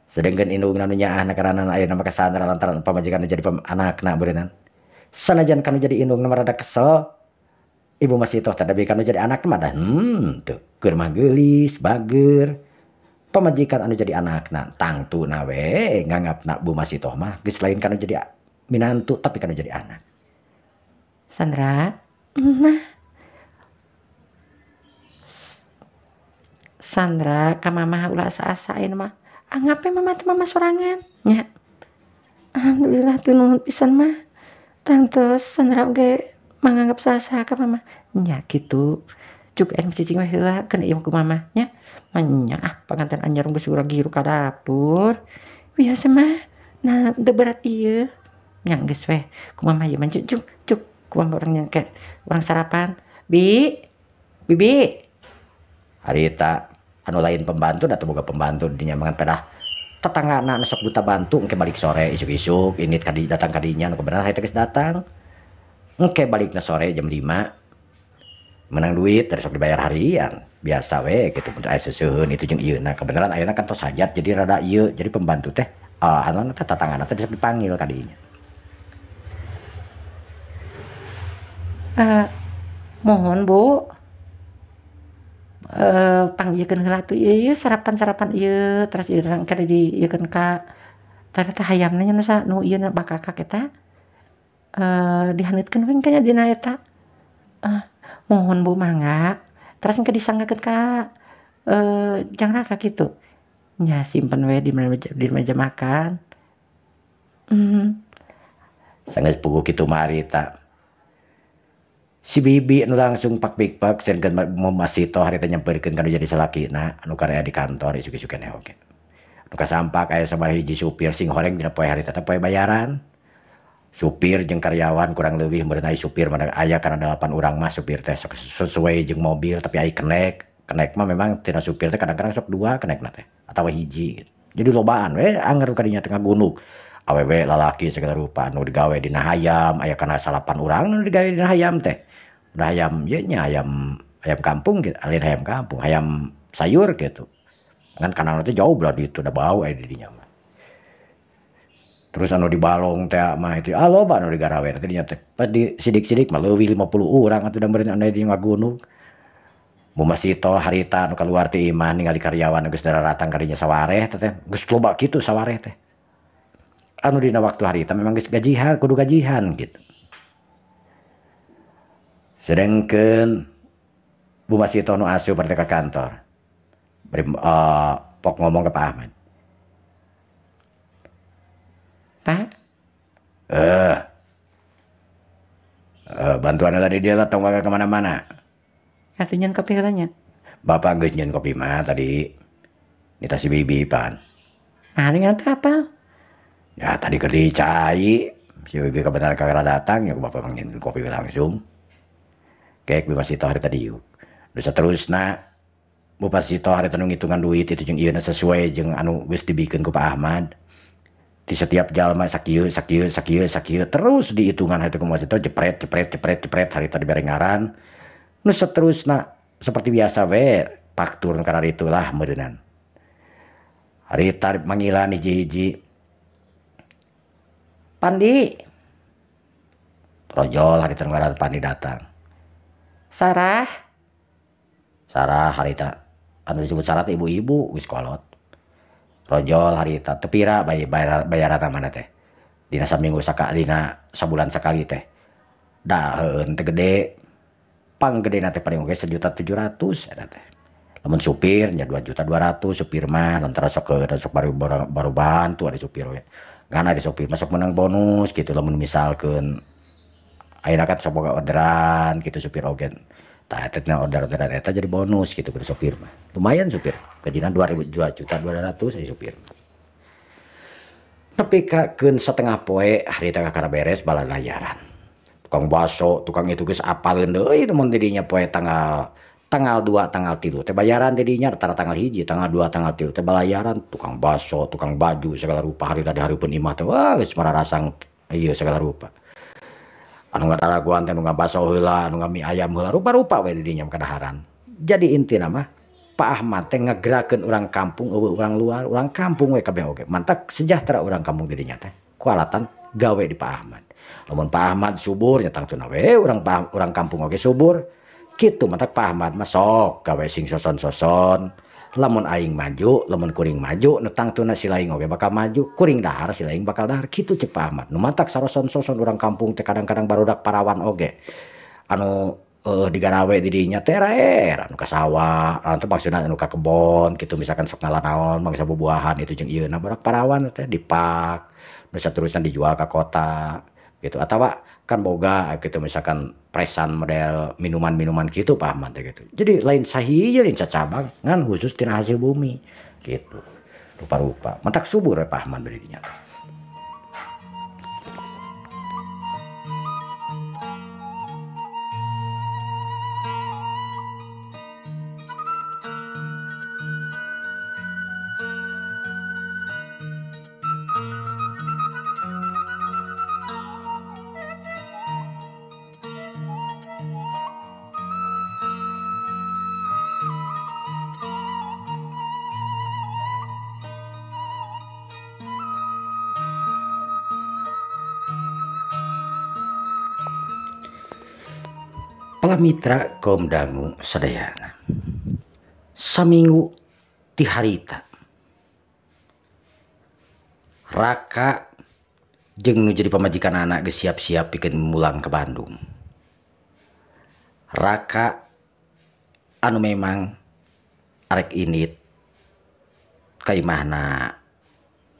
Sedengkeun indungna nu nyaahna keranan ayeuna mah ka Sandra lantaran pamajikan nu jadi anakna beureunan. Sanajan kanu jadi indungna mah rada kesel, Ibu Masitoh teh tapi kanu jadi anakna mah dah teu keur mah geulis, bager. Pamajikan anu jadi anakna tangtuna we nganggapna Bu Masitoh mah geus lain kanu jadi minantu tapi kanu jadi anak. Sandra, mah. Sandra ka mamah ulah asa-asa ayeuna mah. Anggap we mama teh mama sorangan nya. Alhamdulillah teu nuhun pisan mah. Tangtos Sandra oge manganggap saha-saha ka mama. Nya kitu. Cuk aya cicing mah heula keun ieu ku mama nya. Manya ah panganten anyar geus giru ka dapur. Biasa mah nah teu berat ieu. Nya geus weh ku mama ieu mah cuk cuk ku mama urang nyangke urang sarapan. Bi. Bibi. Harita anu lain pembantu da teu boga pembantu di nya mangan pedah tetanggana anu sok buta bantu engke balik sore isuk-isuk ini kadi datang kadinya anu kebenaran harita geus datang. Engke balikna sore jam 5 menang duit terus sok dibayar harian biasa we gitu mun aya seseuheun itu jeung ieuna kebenaran ayeuna kan tos hajat jadi rada ieu jadi pembantu teh anu teh tetanggana teh bisa dipanggil kadinya. Mohon Bu. Panggilkeun heula atuh ieu sarapan-sarapan ieu terus ieu engke diieukeun ka teh hayamna nya nu ieu na bakakak eta dihaneutkeun we engke nya dina eta. Mohon Bu mangga terus engke disanggakeun ka jang Raka kitu. Nya simpen we di meja makan. Sanggeus puguh kitu mah harita. Si Bibi anu langsung pak-pik-pak sieun Masitoh harita nyamperkeun kanu jadi salakina anu karaya di kantor isuk-isuk keneh oge. Anu kasampak aya sabaraha hiji supir sing horeng dina poe harita teh poe bayaran. Supir jeung karyawan kurang leuwih meureun aya supir mah aya kana 8 urang mah supir teh sesuai jeung mobil tapi aya kenek. Kenek mah memang tina supir teh kadang-kadang sok 2 kenekna teh atawa hiji gitu. Jadi lobaan we anger kadinya teh ngagunuk. Awewe lalaki segala rupa anu digawe dina hayam aya kana 8 urang anu digawe dina hayam teh. Udah hayam ieu nya hayam kampung gitu, lain hayam kampung, hayam sayur gitu. Ngan kana teh jauh belah ditu da bau aya di dinya mah. Terus anu di balong teh mah itu loba anu digarawe teh dinya teh. Pas di sidik-sidik mah leuwih 50 urang atuh da meureun anu di ngagunuk. Bu Masitoh harita anu kaluar ti imah ningali karyawan geus daratang kadinya sawareh teh geus loba kitu sawareh teh. Anu dina waktu harita memang geus gajihan kudu gajihan gitu. Sedengkeun Bu Masito nu asup bari ka kantor. Bari pok ngomong ke Pak Ahmad. Pak? Bantuan tadi dia lah tong wae kemana-mana. Atuh nyeun kopi heula nya. Bapak geus nyeun kopi mah tadi. Nita si Bibi pan. Nah, dengan teh apal? Ya tadi keur dicai. Si Bibi kebenaran kagak datang, ya bapak nyeun kopi langsung. Kek Bu Masito hari tadi yuk. Terus seterusna Bu Masito hari tadi ngitungan duit itu jeung ieu sesuai jeung anu geus dibikeun ku Pak Ahmad. Di setiap jalma sakieu sakieu sakieu sakieu terus dihitungan hari itu ku Masito jepret jepret jepret jepret hari tadi bere ngaran. Nu seterusna seperti biasa we faktur karena itulah meureunnan. Hari tadi manggilan hiji-hiji. Pandi. Rojol hari tadi ngaran Pandi datang. Sarah. Sarah harita anu disebut Sarah teh ibu-ibu geus kolot. Rojol harita teu pira bayaran mana teh. Dina saminggu sakali dina sabulan sakali teh. Da heueun teh gede. Panggedena teh paling oge 1.700.000 eta teh. Lamun supir nya 2.200.000 supir mah lantaran sok sok baru bantu ada supir we. Ngan ada supir masuk menang bonus gitu lamun misalkeun ayeuna kan sok boga orderan gitu supir oge. Tah eta tina order-orderan eta jadi bonus gitu ke supir mah. Lumayan supir. Gajinan 2.200.000 aya supir. Nepi ka keun setengah poe harita kakara beres balalayaran. Tukang baso, tukang itu geus apaleun deui mun didinya poe tanggal 2, tanggal 3 teh bayaran didinya tara tanggal 1, tanggal 2, tanggal 3 teh balayaran tukang baso, tukang baju segala rupa hari tadi hareupeun imah teh wah geus mararasang ieu segala rupa. Anu ngadaraguan teh nu ngabaso heula, anu ngami ayam heula, rupa-rupa we didinya kadaharan. Jadi intina mah Pak Ahmad teh ngagerakeun urang kampung eueuh urang luar, urang kampung we kabeh oge. Mantak sejahtera urang kampung didinya teh ku alatan gawe di Pak Ahmad. Lamun Pak Ahmad subur nya tangtuna we urang kampung oge subur. Kitu mantak Pak Ahmad mah sok gawe sing soson-soson. Lamun aing maju, lamun kuring maju, nu tangtuna si laing oge bakal maju, kuring dahar si laing bakal dahar. Kitu cek Pak Ahmad. Nu mantak saroson-soson urang kampung teh kadang-kadang barudak parawan oge. Anu digarawe di dinya teh raer, anu ka sawah, anu teh maksudna anu ka kebon kitu misalkan sok ngala naon mangsa bubuahan itu jeung ieu na barudak parawan teh dipak, nu saterusna dijual ka kota gitu. Atawa kan boga gitu misalkan presan model minuman-minuman gitu Pak Ahmad teh gitu. Jadi lain sahiji lain cacabang ngan khusus tina hasil bumi gitu. Rupa-rupa. Mentak subur we Pak Ahmad berinya. Mitra kaum dangu sadayana. Saminggu ti harita Raka jeung nu jadi pamajikan anak geus siap-siap pikeun mulang ke Bandung. Raka anu memang arek indit ka imahna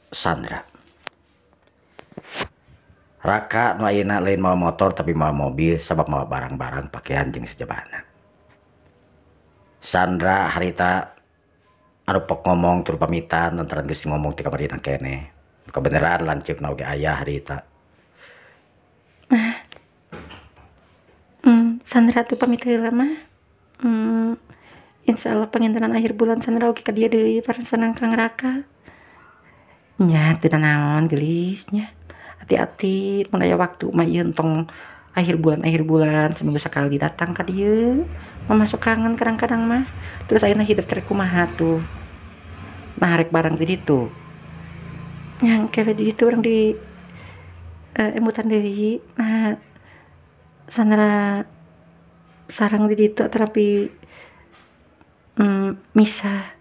Sandra. Raka nu ayeuna lain mawa motor tapi mawa mobil sabab mawa barang-barang pakaian jeung sejabana. Sandra harita anu pok ngomong tur pamitan lantaran geus ngomong ti kamarina keneh. Kebeneran lanceukna oge aya harita. Sandra tuh pamit heula mah. Insyaallah pangintenan akhir bulan Sandra oge ka dieu deui paransanang Kang Raka. Nya teu naon geulis nya. Hati-hati mun aya waktu mah ieu entong akhir bulan seminggu sekali datang ka dieu. Mama sok kangen kadang-kadang mah. Terus ayeuna hidup teh kumaha tuh. Nah rek barang di ditu. Yang kewe di ditu urang di emutan deui. Nah Sandra sarang di ditu terapi misah.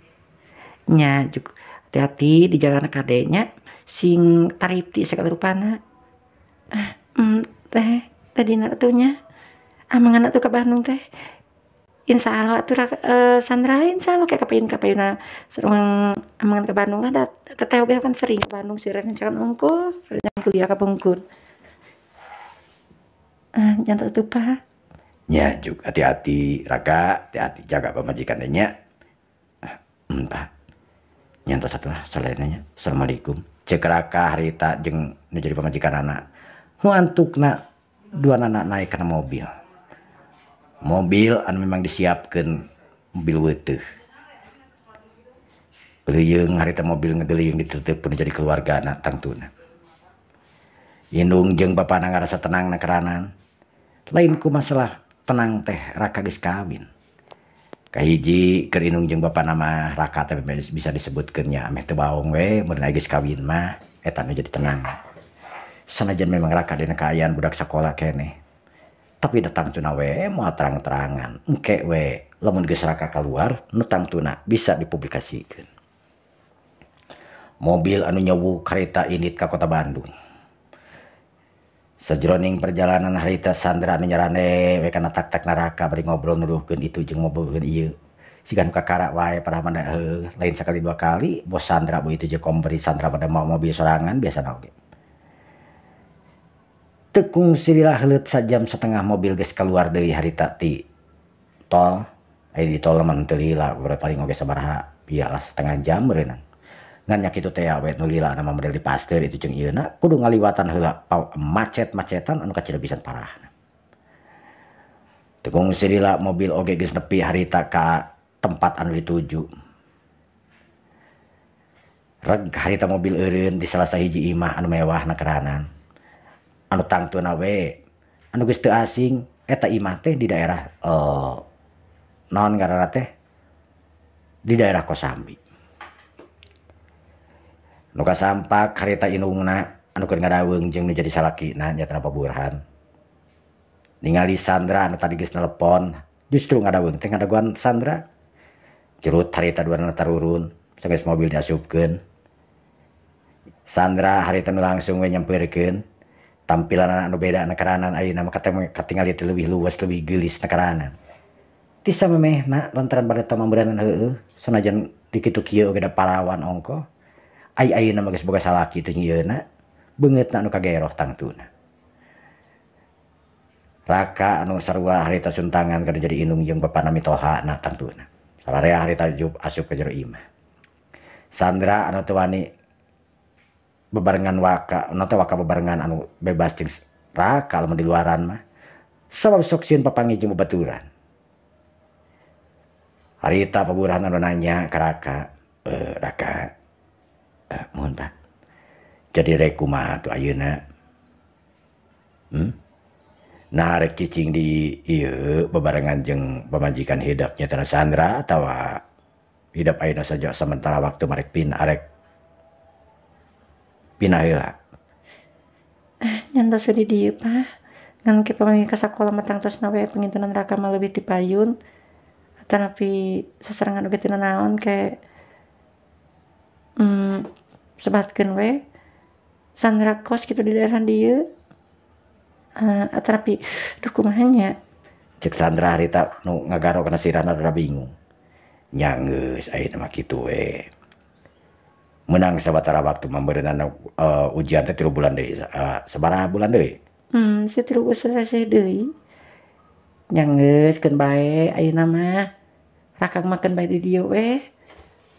Nya juga hati-hati di jalan kadenya sing taripti segala rupana. Teh tadi atuh nya amangan atuh ka Bandung teh. Insya Allah atuh Sandra insya Allah kayak kapayun-kapayuna sareng amangan ke Bandung lah da teteh oge kan sering ke Bandung sih rencana ongkoh rencana kuliah ka Pungkur. Ah nyantos atuh Pak. Nya juk hati-hati Raka, hati-hati jaga pamajikan teh nya. Pak. Nyantos atuh lah salena nya. Assalamualaikum. Ceuk Raka harita jeung nu jadi pamajikanana. Nu antukna duanana naik kana mobil. Mobil anu memang disiapkeun mobil weuteuh. Geleuyeung harita mobil ngegeleung ditutup nu jadi keluargana tangtuna. Indung jeung bapana ngarasa tenang na keranan. Lain ku masalah tenang teh Raka geus kawin. Kahiji keur indung jeung bapana mah Raka teh bisa disebutkeun nya ameh teu baong we mun geus kawin mah eta nu jadi tenang. Sanajan memang Raka dina kaayaan budak sakola keneh. Tapi datang tuna we moal terang-terangan. Engke we lamun geus Raka kaluar nu tangtuna bisa dipublikasikeun. Mobil anu nyewu kareta indit ka kota Bandung. Sajroning perjalanan harita Sandra anu nyarande we kana tak-tak neraka bari ngobrol nuduhkeun itu jeung ngobrolkeun ieu. Siga nu kakara wae padahal mah heuh lain sakali dua kali bos Sandra bu itu jeung komberi Sandra pada mau mobil sorangan biasana oge. Teu kungsi lila heuleut sajam setengah mobil geus keluar deui harita ti tol. Aya di tol mah teu lila paling oge sabaraha bialah setengah jam meureunang. Ngan nya kitu teh we nu lila nama model di Pasteur itu jeung ieuna kudu ngaliwatan heula macet-macetan anu kacida pisan parahna. Teu kungsi lila mobil oge geus nepi harita ka tempat anu dituju. Reg harita mobil eureun di salah sahiji imah anu mewah na keranan. Anu tangtuna we anu geus teu asing eta imah teh di daerah naon ngaranna teh di daerah Kosambi. Nu kasampak harita indungna anu keur ngadaweung jeung nu jadi salakina nyaeta Pak Burhan. Ningali Sandra anu tadi geus nelepon justru ngadaweung teh ngadaguan Sandra. Jerut harita duanana tarurun sageus mobil diasupkeun. Sandra harita nu langsung we nyampeurkeun. Tampilan anu beda na keranan ayeuna mah katingali teh leuwih luas leuwih geulis na keranan. Ti samemehna lantaran bade pambeuranan heueuh sanajan dikitu kieu oge da parawan ongkoh. Ai ayeuna mah geus boga salaki teh ieuna beungeutna anu kageroh tangtuna. Raka anu sarua harita suntangan kana jadi indung jeung bapana mitohana tangtuna. Sararea harita asup ka jero imah. Sandra anu teu wani bebarengan waka, anu teh waka bebarengan anu bebas jeung Raka lamun di luaran mah. Sabab sok sieun papanggih jeung babaturan. Harita Paburhan anu nanya ka Raka, Raka, mohon Pak. Jadi rek kumaha atuh ayeuna? Nah rek cicing di ieu bebarengan jeung pamajikan hidep nya Sandra atawa hidep ayeuna saja sementara waktu marek pin arek pindah heula. Nyantos we di dieu Pak. Ngan ke pamami ka sakola mah tangtosna we pangintenan Raka mah leuwih ti payun. Atanapi sasarengan oge teu nanaon ke sebatkeun we Sandra kos kitu di daerah dieu. Atanapi duh kumaha nya. Cek Sandra harita nu ngagaro kana sirahna rada bingung. Nya geus ayeuna mah kitu we. Menang sabatara waktu mambeureunan ujian teh 3 bulan deui, sabaraha bulan deui? Si 3 selesai deui. Nya geus keun bae ayeuna mah. Raka mah keun bae di dieu we.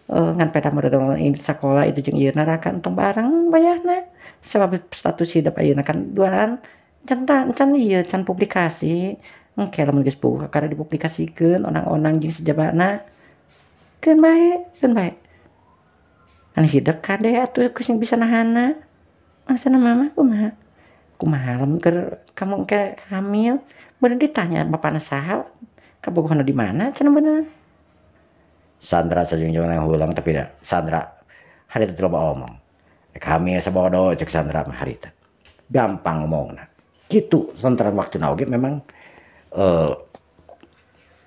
Ngan peda meureun ini sakola itu jeung ieuna Raka entong bareng wayahna. Sabab status hidup ayeuna kan duaan can can ieu can publikasi. Engke lamun geus buka kakara dipublikasikeun onang-onang jeung sejabana. Keun bae, keun bae. Kan hidep kade atuh geus bisa nahana. Masana mama kumaha? Kumaha lamun keur kamu engke hamil, bener ditanya bapana saha, kabogohna di mana cenah bener. Sandra sajungjungna hulang tapi da Sandra harita teu loba omong. Rek hamil sabodo cek Sandra mah harita. Gampang ngomongna. Kitu lantaran waktuna oge memang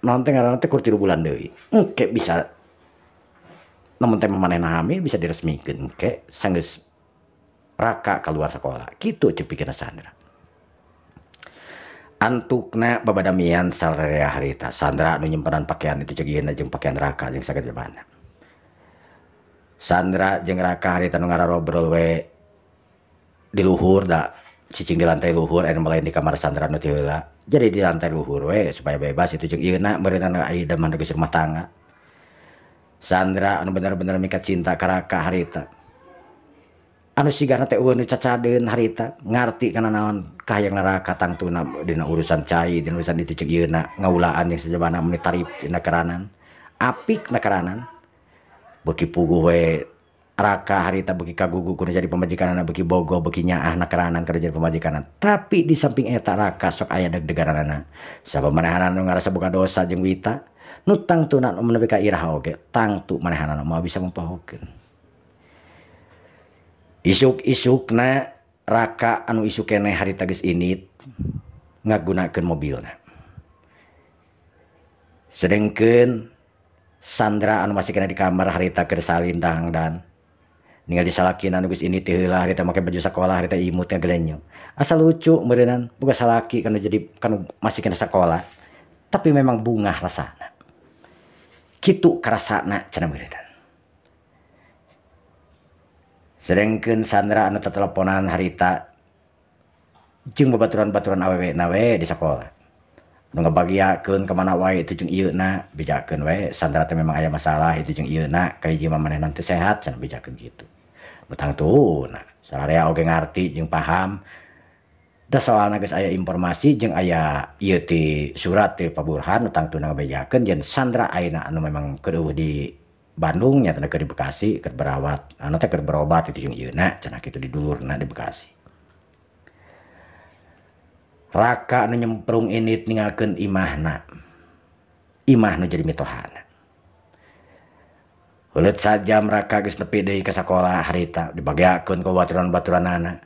naon teh ngaranna teh kur 3 bulan deui. Engke bisa namun teh manehna hamil bisa diresmikeun engke sanggeus Raka keluar sekolah. Kitu cek pikirna Sandra. Antukna babadamian sararea harita Sandra nu nyimpenan pakaian itu ceuk ieuna jeung pakaian Raka jeung sagajabana. Sandra jeung Raka harita nu ngararobrol we di luhur da cicing di lantai luhur anu lain di kamar Sandra nu ti heula. Jadi di lantai luhur we supaya bebas itu jeung ieuna meureunana aya mah geus rumah tangga. Sandra anu bener-bener mika cinta ka Raka harita. Anu sigana teh eueuh nu cacadeun harita ngarti kana naon kahayang Raka tangtuna dina urusan cai dina urusan itu ceuk ieuna ngaulaan jeung sajabana mun tarif dina keranan apik na keranan beuki puguh we Raka harita beuki kagugu kudu jadi pamajikanana beuki bogo beuki nyaah na keranan kudu jadi pamajikanana tapi di samping eta Raka sok aya deg-degananana sabab manehanana nu ngarasa boga dosa jeung Wita nu tangtuna nu nepi ka iraha oge tangtu manehanana moal bisa mempohokeun. Isuk-isukna Raka anu isuk keneh harita geus indit ngagunakeun mobilna. Sedengkeun Sandra anu masih kena di kamar harita keur salin dangdan. Ningali salakina anu geus indit teh heula harita make baju sakola harita imut ngagelenyo. Asa lucu meureunnan boga salaki kanu jadi kanu masih kena sakola. Tapi memang bungah rasana. Kitu karasana cenah meureunnan. Sedengkeun Sandra anu teteleponan harita jeung babaturan-baturan awewe na we di sakola. Nu ngabagiakeun ka mana wae itu jeung ieuna bejakeun we Sandra teh memang aya masalah itu jeung ieuna ka hiji mah manehna teu sehat cenah bejakeun kitu. Nu tangtuna sararea oge ngarti jeung paham. Da soalna geus aya informasi jeung aya ieu ti surat ti Pak Burhan nu tangtuna ngabejakeun yen Sandra ayeuna anu memang keur eueuh di Bandung nya keur di Bekasi keur berawat anu teh keur berobat itu jeung ieuna cenah kitu di dulurna di Bekasi. Raka anu nyemprung indit ninggalkeun imahna. Imah nu jadi mitohana. Heuleut sajam Raka geus nepi deui ka sakola harita dibageakeun ku baturan-baturanana.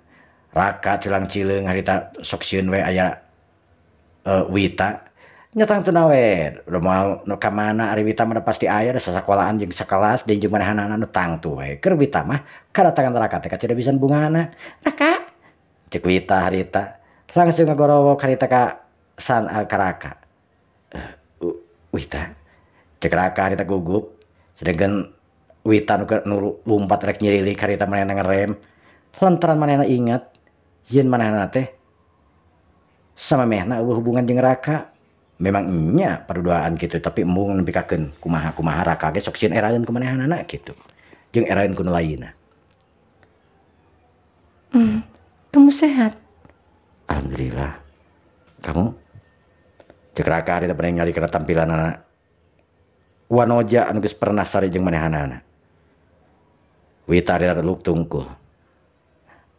Raka culang cileung harita sok sieun we aya Wita. Nya tangtuna we moal nu ka mana ari Wita mah pasti aya da sasakolaan jeung sakelas deui jeung manehanana nu tangtu we. Keur Wita mah kadatangan Raka teh kacida pisan bungahana. Raka ceuk Wita harita langsung ngagorowok harita ka ka Raka. Wita ceuk Raka harita gugup sedengkeun Wita nu lumpat rek nyirilik harita manehna ngerem lantaran manehna inget yen manehna teh samemehna eueuh hubungan jeung Raka. Memang nya paduduaan kitu tapi embung nepikakeun kumaha-kumaha Raka ge sok sieun eraeun ku manehanana kitu jeung eraeun ku nu lainna. Kamu sehat? Alhamdulillah. Kamu? Ceuk Raka harita bade ningali kana tampilanana wanoja anu geus pernah sare jeung manehanana. Wita harita luk tungkul.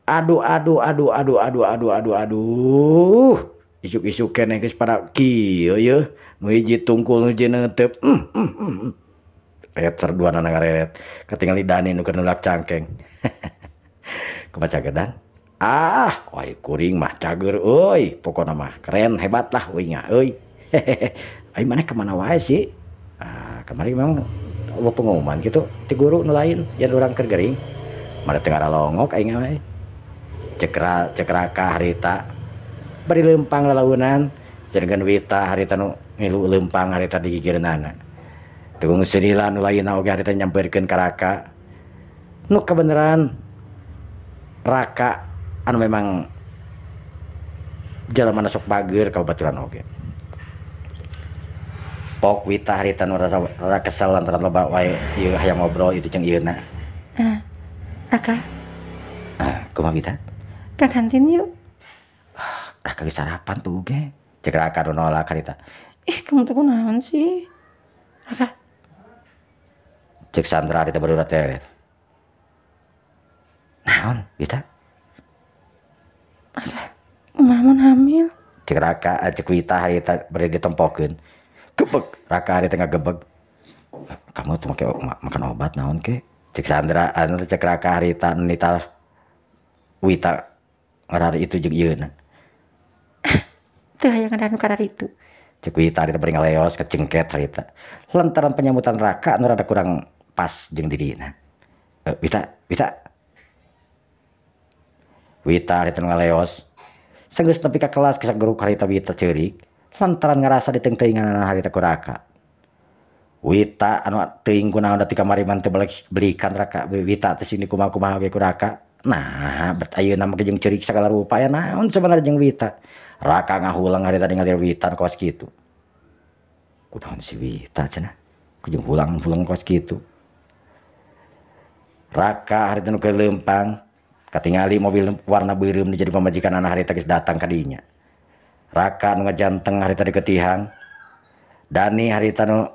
Aduh aduh aduh aduh aduh aduh aduh aduh. Isuk-isuk keneh geus pada kieu yeuh nu hiji tungkul nu hiji neuteup. Ret sarduanana ngareret katingali Dani nu keur nulak cangkeng. Kumaha cagedan? Ah, oi kuring mah cager euy, pokona mah keren hebat lah euy nya euy. Ai maneh ka mana wae sih? Ah, kamari memang eueuh pengumuman kitu ti guru nu lain yen urang keur gering. Mane teu ngaralongok aing mah. Ceuk Raka harita bari leumpang lalaunan sedengkeun Wita harita nu ngilu leumpang harita di gigireunana. Tunggu seunila nu lainna oge harita nyampeurkeun ka Raka. Nu kabeneran Raka anu memang jalma sok bager ka babaturan oge. Pok Wita harita nu rasa kesel lantaran loba wae ieu hayang ngobrol itu jeung ieuna. Raka. Kumaha Wita? Ka kantin yuk. Raka geus sarapan tuh ge. Ceuk Raka nu nolak harita. Ih, kamu teh kunaon sih? Raka. Ceuk Sandra harita baru teret. Naon, Wita? Raka, kumaha mun hamil? Ceuk Raka, ceuk Wita harita bari ditempokeun. Gebeg, Raka harita ngagebeg. Kamu tuh make makan obat naon ke? Ceuk Sandra, anu ceuk Raka harita nita Wita ngarari itu jeung ieuna. Teu hayang ada nu kararitu. Ceuk Wita harita bari ngaleos kecengket harita. Lantaran penyambutan Raka anu rada kurang pas jeung dirina. Wita, Wita. Wita harita ngaleos. Sanggeus nepi ka kelas geus guru harita Wita ceurik lantaran ngarasa diteungteuinganana harita ku Raka. Wita anu teuing kunaon da ti kamari mah teu belikan Raka Wita teh sini kumaha-kumaha ge ku Raka. Nah, bet ayeuna mah jeung ceurik sagala rupa aya naon sabenerna jeung Wita. Raka ngahulang harita ningali Wita kawas kitu. Kunaon si Wita cenah? Ku jeung hulang-hulang kawas kitu. Raka harita nu keur leumpang katingali mobil warna beureum nu jadi pamajikanana harita geus datang ka dinya. Raka nu ngajanteng harita diketihang. Dani harita nu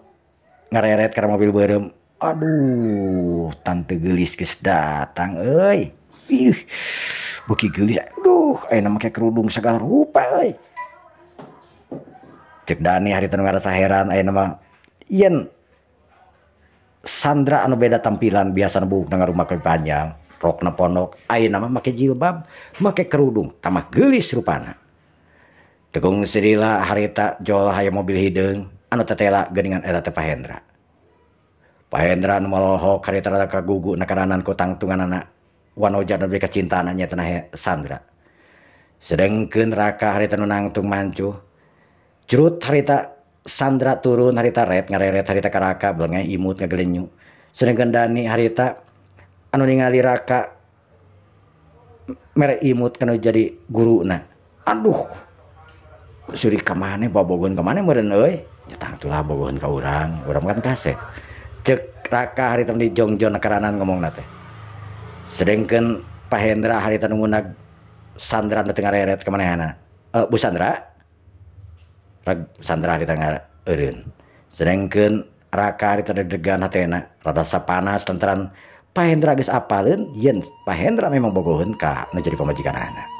ngareret kana mobil beureum. Aduh, tante geulis geus datang euy. Ih, beuki geulis. Aduh, ayeuna make kerudung sagala rupa euy. Cek Dani harita nu ngarasa heran ayeuna mah yen Sandra anu beda tampilan biasana buukna ngarumah panjang, rokna pondok, ayeuna mah make jilbab, make kerudung, tambah geulis rupana. Tegung sirila harita jol hayang mobil hideung anu tetela geuningan eta teh Pak Hendra. Pak Hendra anu molohok harita rada kagugu nakaranan ku tangtunganana wanoja nu kacintaana nya teh Sandra. Sedengkeun Raka harita nu nangtung mancuh. Jrut harita Sandra turun harita ret ngareret harita ka Raka belengeh imut ngagelenyu. Sedengkeun Dani harita anu ningali Raka mere imut kana jadi guruna. Aduh, seurik ka maneh babogoheun ka maneh meureun euy. Nya tangtulah bogoheun ka urang, urang kan kasep. Ceuk Raka harita nu dijongjon karanan ngomongna teh. Sedengkeun Pak Hendra harita nu ngunag Sandra nu teu ngareret ka manehna. Bu Sandra? Sandra harita ngaeureun. Sedengkeun Raka harita deg-degan hatena, rada sapanas lantaran Pak Hendra geus apaleun yen Pak Hendra memang bogoheun ka nu jadi pamajikanana.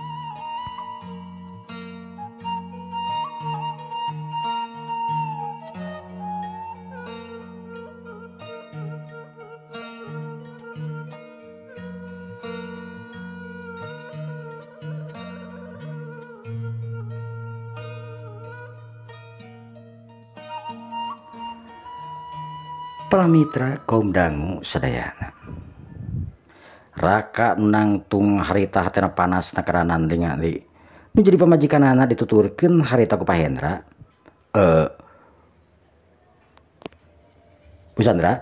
Pramitra kaum dangu sadayana. Raka nangtung harita hatena panas nakaranan ningali nu jadi pamajikanana dituturkeun harita ku Pak Hendra. Bu Sandra?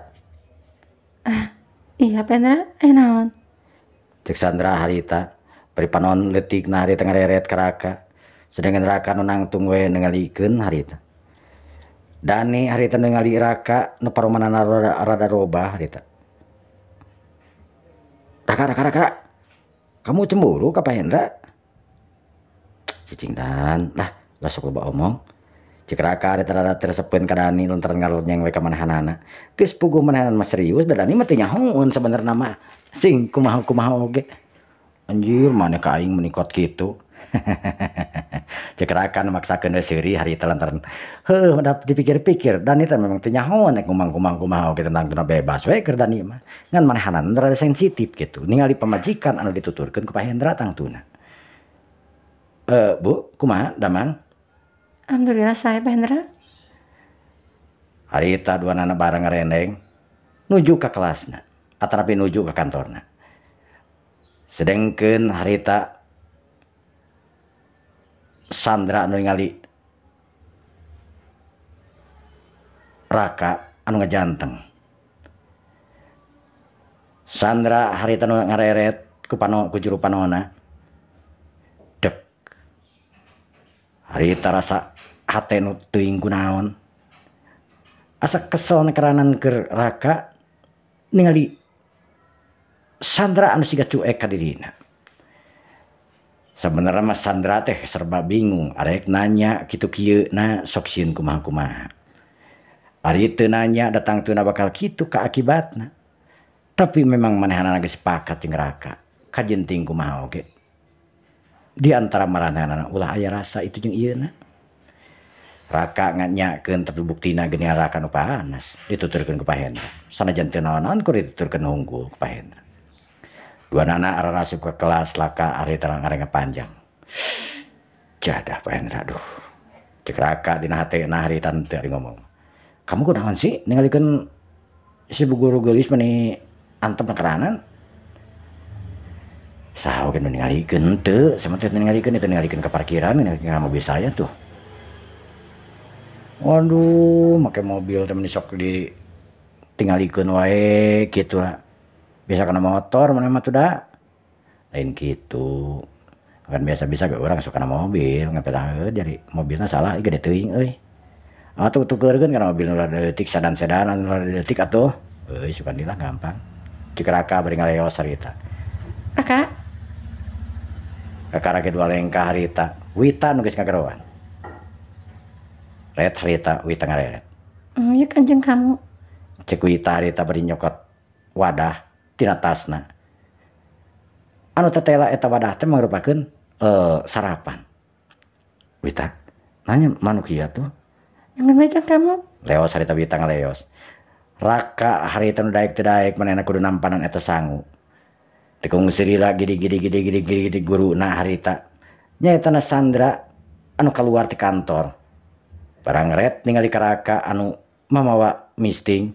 Iya Pak Hendra, naon? Cek Sandra harita bari panon leutikna harita ngareret ka Raka. Sedengkeun Raka nu nangtung we ningalikeun harita. Dani harita ningali Raka nu paromanana rada robah harita. Raka, Raka, Raka, kamu cemburu ka Pak Hendra? Cicing dan lah, lah sok loba omong. Cek Raka harita rada tersepeun ka Dani lantaran ngalonyeng we ka manehanana. Geus puguh manehanan mah serius da Dani mah teu nyahoeun sabenerna mah. Sing kumaha-kumaha oge. Anjir maneh ka aing menikot kitu. Cek Raka nu maksakeun we seuri harita lantaran heuh dipikir-pikir Dani teh memang teu nyahoeun nek ngomong kumaha oge tentang tuna bebas we keur Dani mah. Ngan manehanana rada sensitif kitu ningali pamajikan anu dituturkeun ku Pak Hendra tangtuna. Bu, kumaha damang? Alhamdulillah sae Pak Hendra. Harita duanana bareng ngarendeng nuju ka kelasna atanapi nuju ka kantorna. Sedengkeun harita Sandra anu ningali Raka anu ngajanteng. Sandra harita nu ngareret ku pano ku juru panona. Dek. Harita rasa hate nu teuing kunaon. Asa kesel nekeranan keur Raka ningali Sandra anu siga cuek ka dirina. Sebenarnya mah Sandra teh serba bingung, arek nanya kitu kieu na sok sieun kumaha-kumaha. Ari teu nanya datang teu bakal kitu ka akibatna. Tapi memang manehanana geus sepakat jeung Raka, kajenting kumaha oge. Di antara maranehana ulah aya rasa itu jeung ieu na. Raka nganyakeun tapi buktina geuning Raka nu panas dituturkeun ku Pak Hendra. Sanajan teu naon-naon ku dituturkeun unggul ku Pak Hendra. Dua nana arah asup ke kelas laka harita ngarengna panjang. Jadah Pak Hendra aduh. Cek Raka dina hatena harita teu ari ngomong. Kamu kunaon sih ningalikeun si bu guru geulis meni antep nakeranan? Saha oge nu ningalikeun teu, sama teh ningalikeun itu ningalikeun ke parkiran, ningalikeun ka mobil saya tuh. Waduh, make mobil teh meni sok ditingalikeun wae kitu lah. Biasa kana motor maneh mah tuh da. Lain kitu. Kan biasa-biasa ge urang sok kana mobil, ngapetaheun jadi mobilna salah ieu gede teuing euy. Atuh tukeurkeun kana mobil nu rada leutik sedan-sedanan nu rada leutik atuh. Euy sugan lah gampang. Cik Raka bari ngaleos harita. Raka. Kakara ge dua lengkah harita. Wita nu geus ngageroan. Ret harita Wita ngareret. Ya kanjeng kamu. Cek Wita harita bari nyokot wadah tina tasna. Anu tetela eta wadah teh mangrupakeun sarapan. Wita nanya manuk ieu tuh. Jangan macam kamu. Leos harita Wita ngaleos. Raka harita nu daek teu daek manehna kudu nampanan eta sangu. Tekung sirila gidi gidi gidi gidi gidi gidi guruna harita. Nyaeta na Sandra anu kaluar ti kantor. Barang ret ningali ka Raka anu mamawa misting.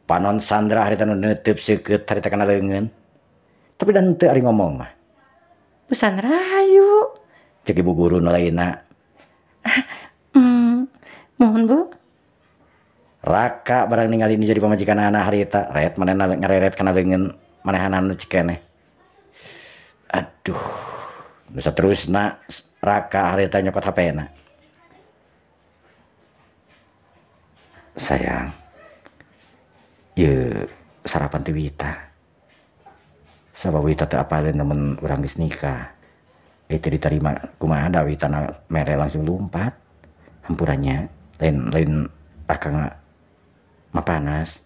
Panon Sandra harita nu neuteub seukeut harita kana leungeun. Tapi dan teu ari ngomong mah. Bu Sandra hayu. Cek ibu guru nu lainna. Mohon Bu. Raka barang ningali nu jadi pamajikanana harita, ret manehna ngareret kana leungeun manehanana nu cikeneh. Aduh, nu saterusna Raka harita nyokot HP-na. Sayang, ieu sarapan ti Wita. Sabab Wita teu apaleun lamun urang geus nikah. Teu diterima kumaha da Wita na mere langsung lumpat. Hampurannya lain Raka mapanas.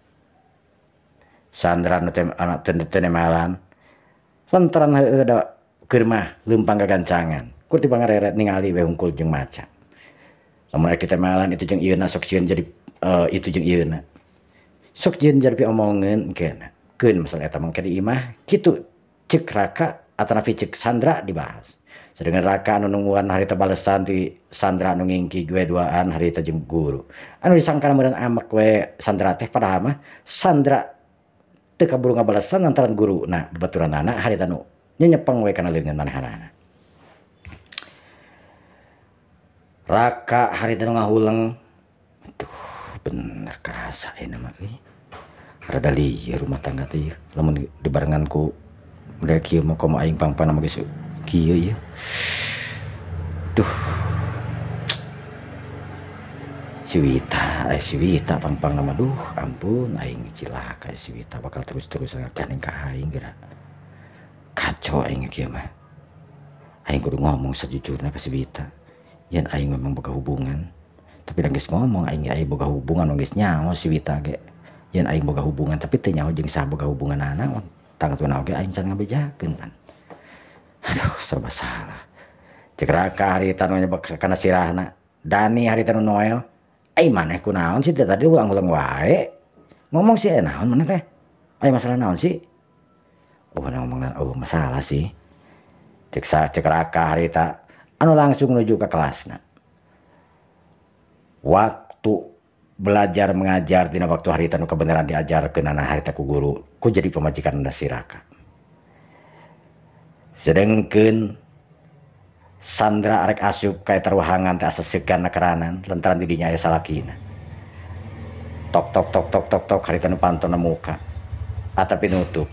Sandra nu teh anak teu nemalan. Lantaran heueuh da keur mah leumpang gagancangan. Kur ti pangareret ningali we hungkul jeung maca. Lamun rek ditemalan itu jeung ieuna sok sieun jadi itu jeung ieuna. Sok jeung jadi piomongeun engkena. Keun masalah eta mah di imah kitu cek Raka atanapi cek Sandra dibahas. Sedangkan Raka anu nungguan harita balesan ti Sandra anu ngingki gue duaan harita jeung guru. Anu disangka meureun amek we Sandra teh padahal mah Sandra teu kaburu ngabalesan lantaran guruna babaturanana harita nu nyenyepeng we kana leungeun manehanana. Raka harita nu ngahuleng. Aduh, bener kerasa ayeuna mah euy. Rada lieur rumah tangga teh ieu. Lamun dibarengan ku model kieu mah komo aing pang-pangna mah geus kieu ieu. Duh. Si Wita pang-pangna mah duh ampun aing cilaka si Wita bakal terus-terusan ngaganing ka aing geura. Kacau aing kieu mah. Aing kudu ngomong sejujurna ka si Wita. Yen aing memang boga hubungan. Tapi da geus ngomong aing ge boga hubungan geus nyaho si Wita ge. Yen aing boga hubungan tapi teu nyaho jeung saha boga hubunganana tangtuna oge aing can ngabejakeun pan. Aduh serba salah. Cek Raka harita nu nyebek kana sirahna. Dani harita nu Noel. Ai maneh kunaon sih tadi ulang-ulang wae. Ngomong sih naon maneh teh? Ai masalah naon sih? Oh ngomong oh masalah sih. Cek Raka harita anu langsung menuju ke kelasna. Waktu belajar mengajar dina waktu harita nu kebenaran diajarkeunana harita ku guru ku jadi pamajikan si Raka. Sedengkeun Sandra arek asup ka eta ruangan teh asa segan keranan lantaran di dinya aya salakina. Tok tok tok tok tok tok harita nu pantona muka atapi nutup.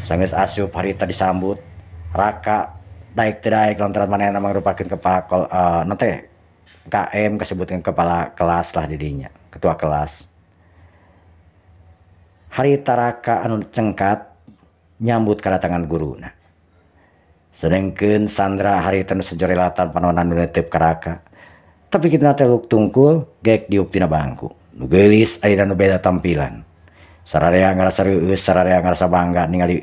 Sanggeus asup harita disambut Raka daek teu daek lantaran manehna mangrupakeun kepala teh KM kasebutkeun kepala kelas lah di dinya, ketua kelas. Harita Raka anu cengkat nyambut kedatangan guruna. Sedengkeun Sandra harita nu sejorelatan panonan nu neuteup ka Raka. Tapi kitu teh luk tungkul gek diuk tina bangku. Nu geulis ayeuna nu beda tampilan. Sararea ngarasa reueus, sararea ngarasa bangga ningali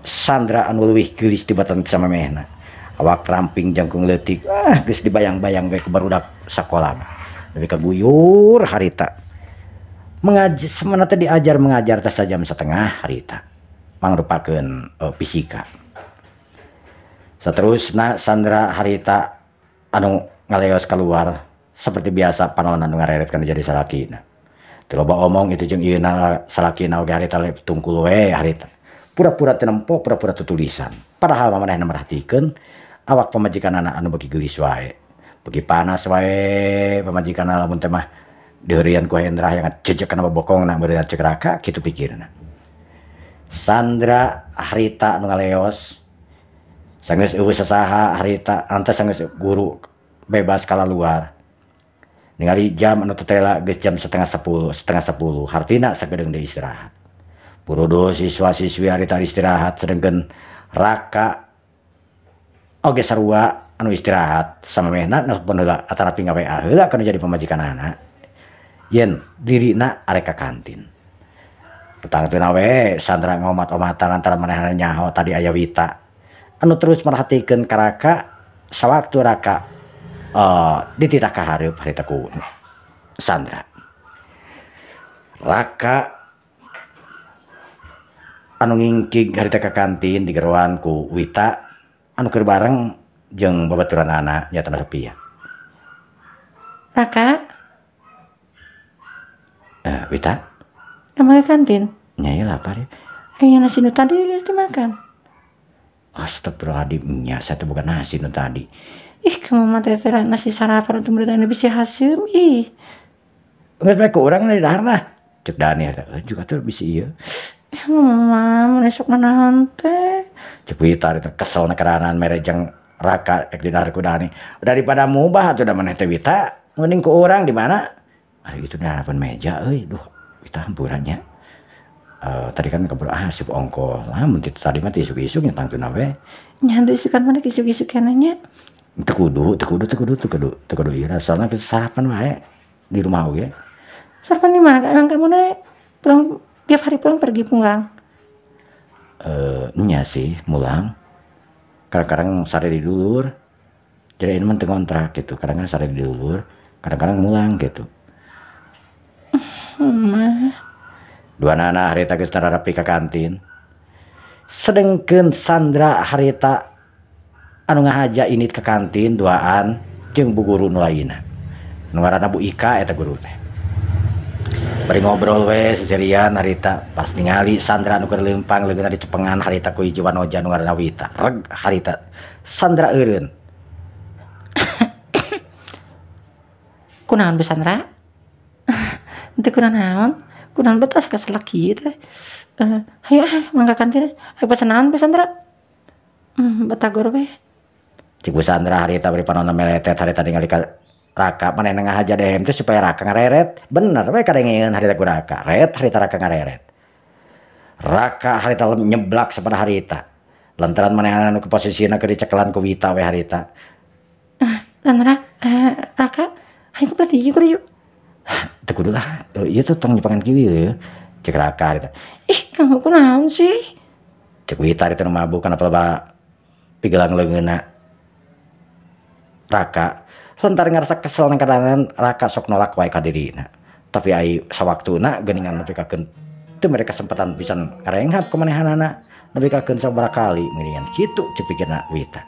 Sandra anu leuwih geulis tibatan samemehna. Awak ramping jangkung leutik, geus dibayang-bayang we ku barudak sakola mah. Nepi ka guyur harita. Mengaji semana teh diajar mengajar teh sajam setengah harita. Mangrupakeun fisika. Saterusna Sandra harita anu ngaleos keluar seperti biasa panonan nu ngareret kana jadi salakina. Teu loba omong itu jeung ieuna salakina oge harita tungkul we harita. Pura-pura teu nempo, pura-pura tutulisan. Padahal mah manehna merhatikeun awak pamajikanana anu beuki geulis wae. Beuki panas wae pamajikanna lamun teh mah diheureuyan ku Hendra hayang ngajejek kana bobokongna meureun cek Raka kitu pikirna. Sandra harita nu ngaleos sanggeus eueuh sasaha harita antes sanggeus guru bebas kalaluar. Ningali jam anu tetela geus jam setengah sepuluh hartina sakedeung deui istirahat. Puruduh siswa-siswi harita istirahat sedengkeun Raka oge sarua anu istirahat samemehna nelpon heula atanapi nga-WA heula kana jadi pamajikanana. Yen dirina arek ka kantin. Petang teu we Sandra ngomat-omatan lantaran manehna nyaho tadi aya Wita anu terus merhatikeun ka Raka sawaktu Raka dititah ka hareup harita ku Sandra. Raka anu ngingkig harita ka kantin digeroan ku Wita anu keur bareng jeung babaturanana nyaeta Sophia. Raka? Wita? Kamu ke kantin? Nya ieu lapar ya. Aya nasi nu tadi geus dimakan. Astagfirullahaladzim, nya saya teh bukan nasi nu tadi. Ih, kamu mah teh nasi sarapan untuk murid anu bisi haseum ih. Geus bae ku urang di dahar lah. Cek Dani juga tuh bisi ieu. Ih, mama mun esok nanaon teh. Cek Wita teh kesel na keranan mere jeung Raka rek di dahar ku Dani. Daripada mubah atuh da maneh teh Wita, mending ku urang di mana? Ari itu di hadapan meja euy, duh Wita hampurannya. Tadi kan keburu asup ongkoh. Lah mun tadi mah isuk-isuk nya tangtuna we. Nya isukan mana isuk-isuk kenanya. Teu kudu ieu soalna geus sarapan wae di rumah oge. Sarapan di mana? Emang kamu naik pulang tiap hari pulang pergi pulang? Nya sih mulang. Kadang-kadang sare di dulur. Jadi ini mah teu ngontrak gitu. Kadang-kadang sare di dulur, kadang-kadang mulang gitu. Mah. Dua nana harita geus tarapi ka kantin. Sedengkeun Sandra harita anu ngahaja init ka kantin duaan jeung bu guru nu lainna. Nu ngaranna Bu Ika eta guru teh. Bari ngobrol we seserian harita pas ningali Sandra anu keur leumpang leungeunna dicepengan harita ku hiji wanoja nu ngaranna Wita. Reg harita Sandra eureun. Kunaon Bu Sandra? Henteu kunaon? Kunaon betas keselak kieu teh. Hayu ah mangga kantin. Hayu pesan naon Bu Sandra? Batagor we. Cik Bu Sandra harita bari panonna meletet harita ningali ka Raka manehna ngahaja dehem teh supaya Raka ngareret. Bener we kadengeun harita ku Raka. Ret harita Raka ngareret. Raka harita nyeblak sapada harita. Lantaran manehna nu ke posisina keur dicekelan ku Wita we harita. Sandra, Raka, hayu ke dieu kudu yuk. Teu kudu lah, ieu tuh tong nyepengan kieu ye. Cek Raka harita. Ih, kamu kunaon sih? Cek Wita harita nu mabuk kana pelaba pigelang leungeunna. Raka lantaran ngarasa kesel nang kadangan Raka sok nolak wae ka dirina. Tapi ai sawaktuna geuningan nepi kakeun teu mere kesempatan pisan ngarenghap ka manehanana nepi kakeun sabaraha kali meuningan kitu cek pikirna Wita.